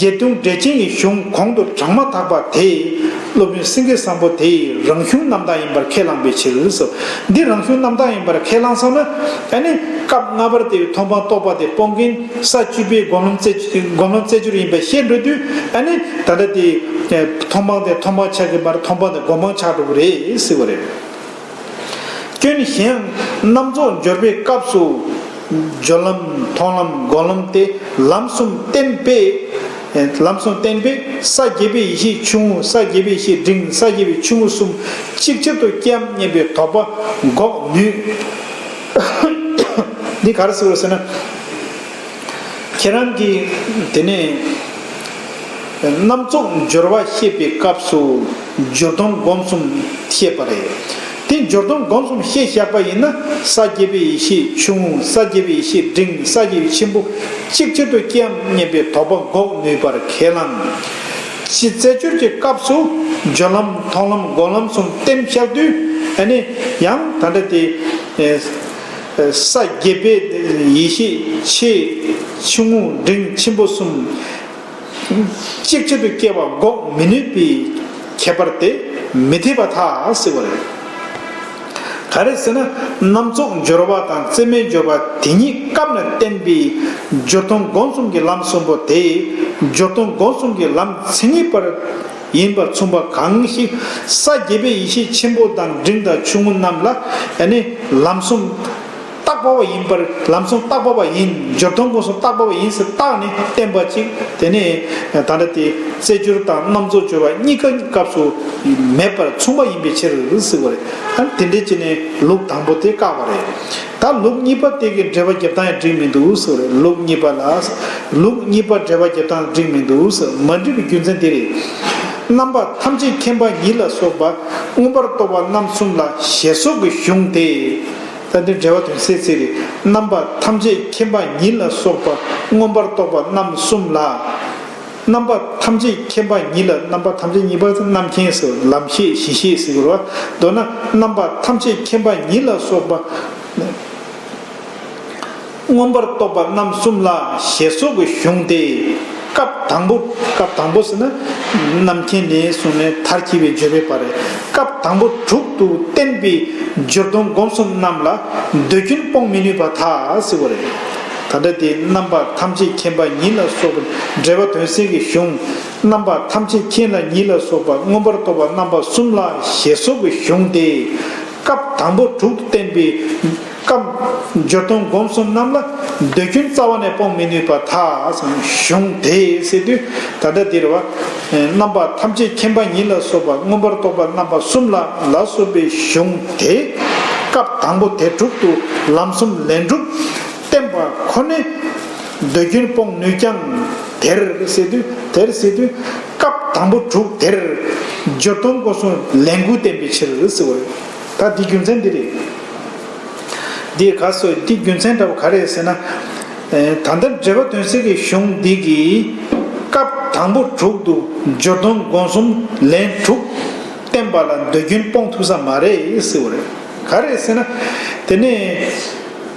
བརྒྱད་སྟོང་འགྲེལ་ཆེན་གྱི་གཞུང་གོང་དུ་དྲངས་མ་ཐག་པ་དེ་སློབ་དཔོན་སེང་གེ་བཟང་པོ་དེའི་རང་གཞུང་རྣམ་དག་ཡིན་པར་ཁས་བླངས་པའི་ཕྱིར་སོ། འདི་རང་གཞུང་རྣམ་དག་ཡིན་པར་ཁས་བླངས་སོང་ན། ཨ་ནི་སྐབས་ལྔ་པར་དེའི་མཐོང་སྤང་རྟོག་པ་དེ་སྤོང་མཁན་ས་བཅུ་པའི་སྒོམ་ལམ་རྩེ་སྒོམ་ལམ་རྩེ་སྦྱོར་ཡིན་པ་ཤེས་འགྲོ་དུས། ཨ་ནི་ད་ལྟ་དེ་མཐོང་སྤང་དེ་མཐོང་སྤང་ཆགས་ཀྱི་མ་རེད། མཐོང་སྤང་དེ་སྒོམ་སྤང་ཆགས་འགྲོ་གི་རེད་ཟེར་བ་རེད། སྐྱོན་གཞན་ཡང་། རྣམ་རྫོགས་སྦྱོར་བའི་སྐབས་སུ། སྦྱོར་ལམ་མཐོང་ལམ་སྒོམ་ལམ་སྟེ་ལམ་གསུམ་བསྟན་པས། ལམ་གསུམ་བསྟན་པས་ས་བརྒྱད་པའི་ཡེ་ཤེས་ཆུང་ངུ། ས་བརྒྱད་པའི་ཡེ་ཤེས་འབྲིང་། ས་བརྒྱད་པའི་ཆུང་ངུ་གསུམ་གཅིག་ཆར་དུ་སྐྱེའམ་སྙམ་པའི་དོགས་པ་འགོག་ནུས། འདི་ག་རེ་ཟེར་བ་ཟེར་ན། ཁྱེད་རང་གིས་དེ་ནས་རྣམ་རྫོགས་སྦྱོར་བ་བཤད་པའི་སྐབས་སུ་སྦྱོར་སྡོམ་སྒོམ་གསུམ་བཤད་པ་རེད། དེ་སྦྱོར་སྡོམ་སྒོམ་གསུམ་བཤད་བཞག་པ་ཡིན་ན། ས་བརྒྱད་པའི་ཡེ་ཤེས་ཆུང་ངུ། ས་བརྒྱད་པའི་ཡེ་ཤེས་འབྲིང་། ས་བརྒྱད་པའི་ཆེན་པོ་གཅིག་ཆར་དུ་སྐྱེའམ་སྙམ་པའི་དོགས་པ་འགོག་ནུས་པར་ཁས་བླངས། ཕྱི་རྩད་སྦྱོར་གྱི་སྐབས་སུ་སྦྱོར་ལམ་མཐོང་ལམ་སྒོམ་ལམ་གསུམ་བསྟན་བཞག་དུས། ཨ་ནི་ཡང་ད་ལྟ་དེ། ས་བརྒྱད་པའི་ཡེ་ཤེས་ཆེ་ཆུང་ངུ་འབྲིང་ཆེན་པོ་གསུམ་གཅིག་ཆར་དུ་སྐྱེ་བ་འགོག་མི་ནུས་པའི་ཁྱད་པར་དེ་མི་འཐད་པར་ཐལ་ཟེར་བ་རེད། ག་རེ་ཟེར་ན། རྣམ་རྫོགས་སྦྱོར་བ་དང་རྩེ་མོའི་སྦྱོར་བ་དེ་གཉིས་སྐབས་ནས་བསྟན་པའི་སྦྱོར་སྡོམ་སྒོམ་གསུམ་གྱི་ལམ་གསུམ་པོ་དེ། སྦྱོར་སྡོམ་སྒོམ་གསུམ་གྱི་ལམ་མཚན་ཉིད་པར་ཡིན་པར་མཚུངས་པ་གང་ཞིག་ས་བརྒྱད་པའི་ཡེ་ཤེས་ཆེན་པོ་དང་འབྲིང་དང་ཆུང་ངུ་རྣམས་ལ། ཨ་ནི་ལམ་གསུམ་བརྟག་པ་བ་ཡིན་པར། ལམ་གསུམ་བརྟག་པ་བ་ཡིན། སྦྱོར་སྡོམ་སྒོམ་གསུམ་བརྟག་པ་བ་ཡིན་ཟེར་བརྟགས་ནས་བསྟན་པ་ཅིག་དེ་ནས་ད་ལྟ་དེ་རྩེ་སྦྱོར་དང་རྣམ་རྫོགས་སྦྱོར་བ་གཉིས་ཀ་སྐབས་སུ་མེད་པར་མཚུངས་པ་ཡིན་པའི་ཕྱིར་ཟེར་བ་རེད། ཨ་ནི་དེ་འདྲའི་བྱས་ནས་ལུགས་དང་པོ་དེ་བཀག་པ་རེད། ད་ལུགས་གཉིས་པ་དེ་གི་འགྲེལ་པ་རྒྱབ་སྟངས་ཡང་འགྲིག་མི་འདུག་ཟེར་བ་རེད། ལུགས་གཉིས་པ་ལ། ལུགས་གཉིས་པ་འགྲེལ་པ་རྒྱབ་སྟངས་འགྲིག་མི་འདུག་ཟེར། མ་འགྲིག་པའི་རྒྱུ་མཚན་དེ་རེད། རྣམ་པ་ཐམས་ཅད་མཁྱེན་པ་ཉིད་ལ་སོགས་པ་མངོན་པར་རྟོགས་པ་རྣམ་གསུམ་ལ་ཞེས་སོགས་ཀྱི་གཞུང་དེ། ད་འདིར་འགྲེལ་པ་དོན་གསལ་ཚིག་རེད། རྣམ་པ་ཐམས་ཅད་མཁྱེན་པ་ཉིད་ལ་སོགས་པ་མངོན་པར་རྟོགས་པ་རྣམ་གསུམ་ལ། རྣམ་པ་ཐམས་ཅད་མཁྱེན་པ་ཉིད་ལ། རྣམ་པ་ཐམས་ཅད་ཉིད་པ་ཟེར་རྣམ་མཁྱེན་ཟེར། ལམ་ཤེས་གཞི་ཤེས་ཟེར་དགོས་རེད་བ། མདོར་ན་རྣམ་པ་ཐམས་ཅད་མཁྱེན་པ་ཉིད་ལ་སོགས་པ་མངོན་པར་རྟོགས་པ་རྣམ་གསུམ་ལ་ཞེས་སོགས་ཀྱི་གཞུང་དེ། སྐབས་དང་པོ། སྐབས་དང་པོ་ཟེར་ན་རྣམ་མཁྱེན་ནས་བཟུང་ནས་མཐར་གྱིས་པའི་བརྗོད་པའི་བར། སྐབས་དང་པོ་དྲུག་ཏུ་བསྟན་པའི་སྦྱོར་སྡོམ་སྒོམ་གསུམ་རྣམས་ལ་འདོད་རྒྱུན་སྤོང་མི་ནུས་པར་ཐལ་ཟེར་བ་རེད། ད་ལྟ་དེ་རྣམ་པ་ཐམས་ཅད་མཁྱེན་པ་ཉིད་ལ་སོགས་པའི་འགྲེལ་པ་དོན་གསལ་གྱི་གཞུང་། རྣམ་པ་ཐམས་ཅད་མཁྱེན་ལ་ཉིད་ལ་སོགས་པ་མངོན་པར་རྟོགས་པ་རྣམ་པ་གསུམ་ལ་ཞེས་སོགས་ཀྱི་གཞུང་དེ། སྐབས་དང་པོ་དྲུག་ཏུ་བསྟན་པའི་སྐབས་སྦྱོར་སྡོམ་སྒོམ་གསུམ་རྣམས་ལ་འདོད་རྒྱུན་རྩ་བ་ནས་སྤོང་མི་ནུས་པར་ཐལ་ཟེར་གཞུང་དེ་ཟེར་དུས། ད་ལྟ་འདིར་བ། རྣམ་པ་ཐམས་ཅད་མཁྱེན་པ་ཉིད་ལ་སོགས་པ་མངོན་པར་རྟོགས་པ་རྣམ་པ་གསུམ་ལ་ལ་སོགས་པའི་གཞུང་དེ། སྐབས་དང་པོ་དེ་དྲུག་ཏུ་ལམ་གསུམ་ལན་དྲུག་བསྟན་པ་ཁོ་ནས་འདོད་རྒྱུན་སྤོང་ནུས་ཀྱང་། དེར་ཟེར་དུས། དེར་ཟེར་དུས། སྐབས་དང་པོ་དྲུག་དེར་སྦྱོར་སྡོམ་སྒོམ་གསུམ་ལན་དགུ་བསྟན་པའི་ཕྱིར་ཟེར་བ་རེད། ད་འདི་རྒྱུ་མཚན་འདི་རེད། འདི་ག་སོ། འདི་རྒྱུ་མཚན་འདྲ་བོ་ག་རེ་རེད་ཟེར་ན། ད་ལྟ་འགྲེལ་པ་དོན་གསལ་གྱི་གཞུང་འདི་གི་སྐབས་དང་པོ་དྲུག་ཏུ་སྦྱོར་སྡོམ་སྒོམ་གསུམ་ལན་དྲུག་བསྟན་པ་ལ་འདོད་རྒྱུན་སྤོང་ཐུབ་ས་མ་རེད་ཟེར་བ་རེད། ག་རེ་ཟེར་ན། དེ་ནས་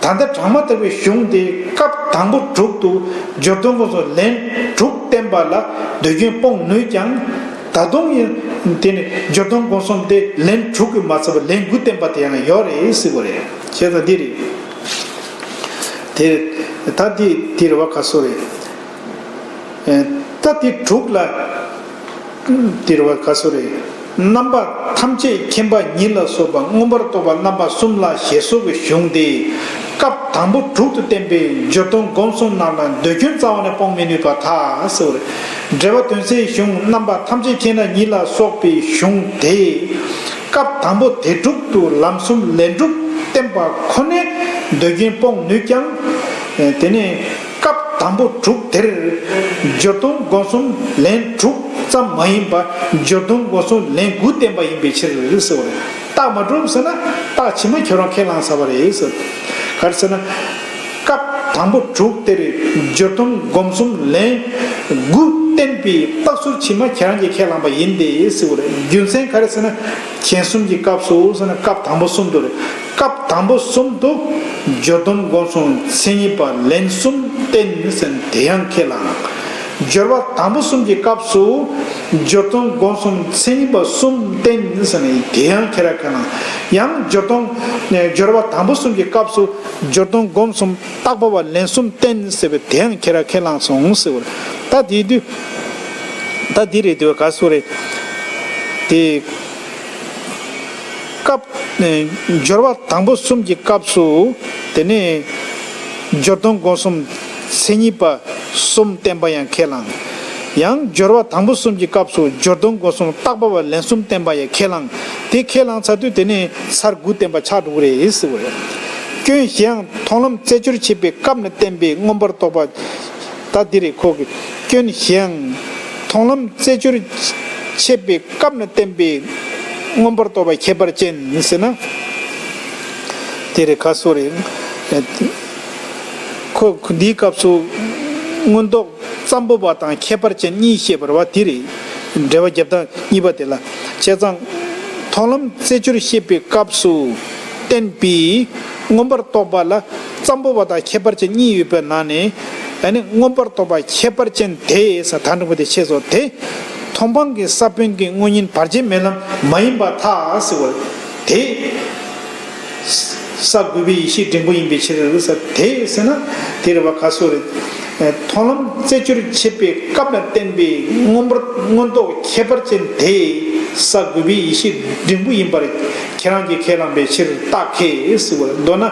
ད་ལྟ་དྲངས་མ་ཐག་པའི་གཞུང་དེ་སྐབས་དང་པོ་དྲུག་ཏུ་སྦྱོར་སྡོམ་སྒོམ་གསུམ་ལན་དྲུག་བསྟན་པ་ལ་འདོད་རྒྱུན་སྤོང་ནུས་ཀྱང་། ད་དུང་ཡང་དེ་ནི་སྦྱོར་སྡོམ་སྒོམ་གསུམ་དེ་ལན་དྲུག་གིས་མ་ཚད་པར་ལན་དགུ་བསྟན་པ་དེ་ཡང་ཡོད་རེད་ཟེར་བ་རེད། བྱས་ཙང་འདི་རེད། དེ་ད་འདི་འདི་རེད་བ། ག་སོ་རེད། ད་དེ་དྲུག་ལ། དེ་རེད་བ། ག་སོ་རེད། རྣམ་པ་ཐམས་ཅད་མཁྱེན་པ་ཉིད་ལ་སོགས་པ་མངོན་པར་རྟོགས་པ་རྣམ་པ་གསུམ་ལ་ཞེས་སོགས་ཀྱི་གཞུང་དེ། སྐབས་དང་པོ་དྲུག་ཏུ་བསྟན་པའི་སྦྱོར་སྡོམ་སྒོམ་གསུམ་རྣམས་ལ་འདོད་རྒྱུན་རྩ་བ་ནས་སྤོང་མི་ནུས་པར་ཐལ་ཟེར་བ་རེད། འགྲེལ་པ་དོན་གསལ་གཞུང་རྣམ་པ་ཐམས་ཅད་མཁྱེན་པ་ཉིད་ལ་སོགས་པའི་གཞུང་དེ། སྐབས་དང་པོ་དེ་དྲུག་ཏུ་ལམ་གསུམ་ལན་དྲུག་བསྟན་པ་ཁོ་ནས་འདོད་རྒྱུན་སྤོང་ནུས་ཀྱང་། དེ་ནས་སྐབས་དང་པོ་དྲུག་དེར་སྦྱོར་སྡོམ་སྒོམ་གསུམ་ལན་དྲུག་ཙམ་མ་ཡིན་པར་སྦྱོར་སྡོམ་སྒོམ་གསུམ་ལན་དགུ་བསྟན་པ་ཡིན་པའི་ཕྱིར་ཟེར་བ་རེད། རྟགས་མ་གྲུབ་ཟེར་ན་རྟགས་ཕྱི་མ་ཁྱོད་རང་ཁས་བླངས་ཚར་བ་རེད་ཟེར། ག་རེ་ཟེར་ན། སྐབས་ དང་པོ་དྲུག་དེར་སྦྱོར་སྡོམ་སྒོམ་གསུམ་ལན་དགུ་བསྟན་པའི་རྟགས་ཚུལ་ཕྱི་མ་ཁྱེད་རང་གིས་ཁས་བླངས་པ་ཡིན་ཏེ་ཟེར་བ་རེད། རྒྱུ་མཚན་ག་རེ་ཟེར་ན། མཁྱེན་གསུམ་གྱི་སྐབས་སུ་ཟེར་ན་སྐབས་དང་པོ་གསུམ་དུ་རེད། སྐབས་དང་པོ་གསུམ་དུ་སྦྱོར་སྡོམ་སྒོམ་གསུམ་མཚན་ཉིད་པ་ལན་གསུམ་བསྟན་ཟེར་ན་དེ་ཡང་ཁས་བླངས། སྦྱོར་བ་དང་པོ་གསུམ་གྱི་སྐབས་སུ་སྦྱོར་སྡོམ་སྒོམ་གསུམ་མཚན་ཉིད་པ་གསུམ་བསྟན་ཟེར་ན་དེ་ཡང་ཁྱེད་རང་ཁས་བླངས། ཡང་སྦྱོར་སྡོམ་སྦྱོར་བ་དང་པོ་གསུམ་གྱི་སྐབས་སུ་སྦྱོར་སྡོམ་སྒོམ་གསུམ་བརྟག་པ་བ་ལན་གསུམ་བསྟན་ཟེར་བའི་དེ་ཡང་ཁྱེད་རང་ཁས་བླངས་སོང་ཟེར་བ་རེད། ད་དེའི་དུས་ད་འདི་རེད་འདུག་ག་སུ་རེད། དེ་སྐབས་ནས་སྦྱོར་བ་དང་པོ་གསུམ་གྱི་སྐབས་སུ་དེ་ནས་སྦྱོར་སྡོམ་སྒོམ་གསུམ་མཚན་ཉིད་པ་གསུམ་བསྟན་པ་ཡང་ཁས་བླངས། ཡང་སྦྱོར་བ་དང་པོ་གསུམ་གྱི་སྐབས་སུ་སྦྱོར་སྡོམ་སྒོམ་གསུམ་བརྟག་པ་བ་ལན་གསུམ་བསྟན་པ་ཡང་ཁས་བླངས། དེ་ཁས་བླངས་ཚར་དུས་དེ་ནས་ཚར་དགུ་བསྟན་པ་ཆགས་འགྲོ་གི་རེད་ཟེར་བ་རེད། སྐྱོན་གཞན་ཡང་མཐོང་ལམ་རྩད་གཅོད་བྱེད་པའི་སྐབས་ནས་བསྟན་པའི་མངོན་པར་རྟོགས་པ། ད་འདི་རེད་ཁོ་གི། སྐྱོན་གཞན་ཡང་མཐོང་ལམ་རྩད་གཅོད་བྱེད་པའི་སྐབས་ནས་བསྟན་པའི་མངོན་པར་རྟོགས་པ་ཁྱད་པར་ཅན་ཟེར་ན། དེ་རེད་ག་སོ་རེད། ཁོ་འདིའི་སྐབས་སུ་མངོན་རྟོགས་ཙམ་པོ་པ་དང་ཁྱད་པར་ཅན་གཉིས་བཤད་པར་བ་དེ་རེད། འགྲེལ་པ་རྒྱབ་སྟངས་གཉིས་པ་དེ་ལ། བྱས་ཙང་མཐོང་ལམ་རྩད་གཅོད་བྱེད་པའི་སྐབས་སུ་བསྟན་པའི་མངོན་པར་རྟོགས་པ་ལ་ཙམ་པོ་པ་དང་ཁྱད་པར་ཅན་གཉིས་ཡོད་པའི་ནང་ནས་ཨ་ནི་མངོན་པར་རྟོགས་པ་ཁྱད་པར་ཅན་དེ་ས་ད་འགྲེང་བུ་དེ་ཆེ་སོ་དེ། མཐོང་སྤང་གི་ས་བོན་གྱི་དངོས་གཉེན་བར་ཆད་མེད་ལམ་མ་ཡིན་པར་ཐལ་ཟེར་བ་དེ། ས་དགུ་པའི་ཡེ་ཤེས་འབྲིང་པོ་ཡིན་པའི་ཕྱིར་ཟེར་དེ་ཟེར་ན་དེ་རེད་བ་ག་སོ་རེད། མཐོང་ལམ་རྩད་གཅོད་བྱེད་པའི་སྐབས་ལ་བསྟན་པའི་མངོན་པར་མངོན་རྟོགས་ཁྱད་པར་ཅན་དེ་ས་དགུ་པའི་ཡེ་ཤེས་འབྲིང་པོ་ཡིན་པར་ཁྱེད་རང་གིས་ཁས་བླངས་པའི་ཕྱིར་རྟགས་ཁས་ཟེར་བ་མདོར་ན།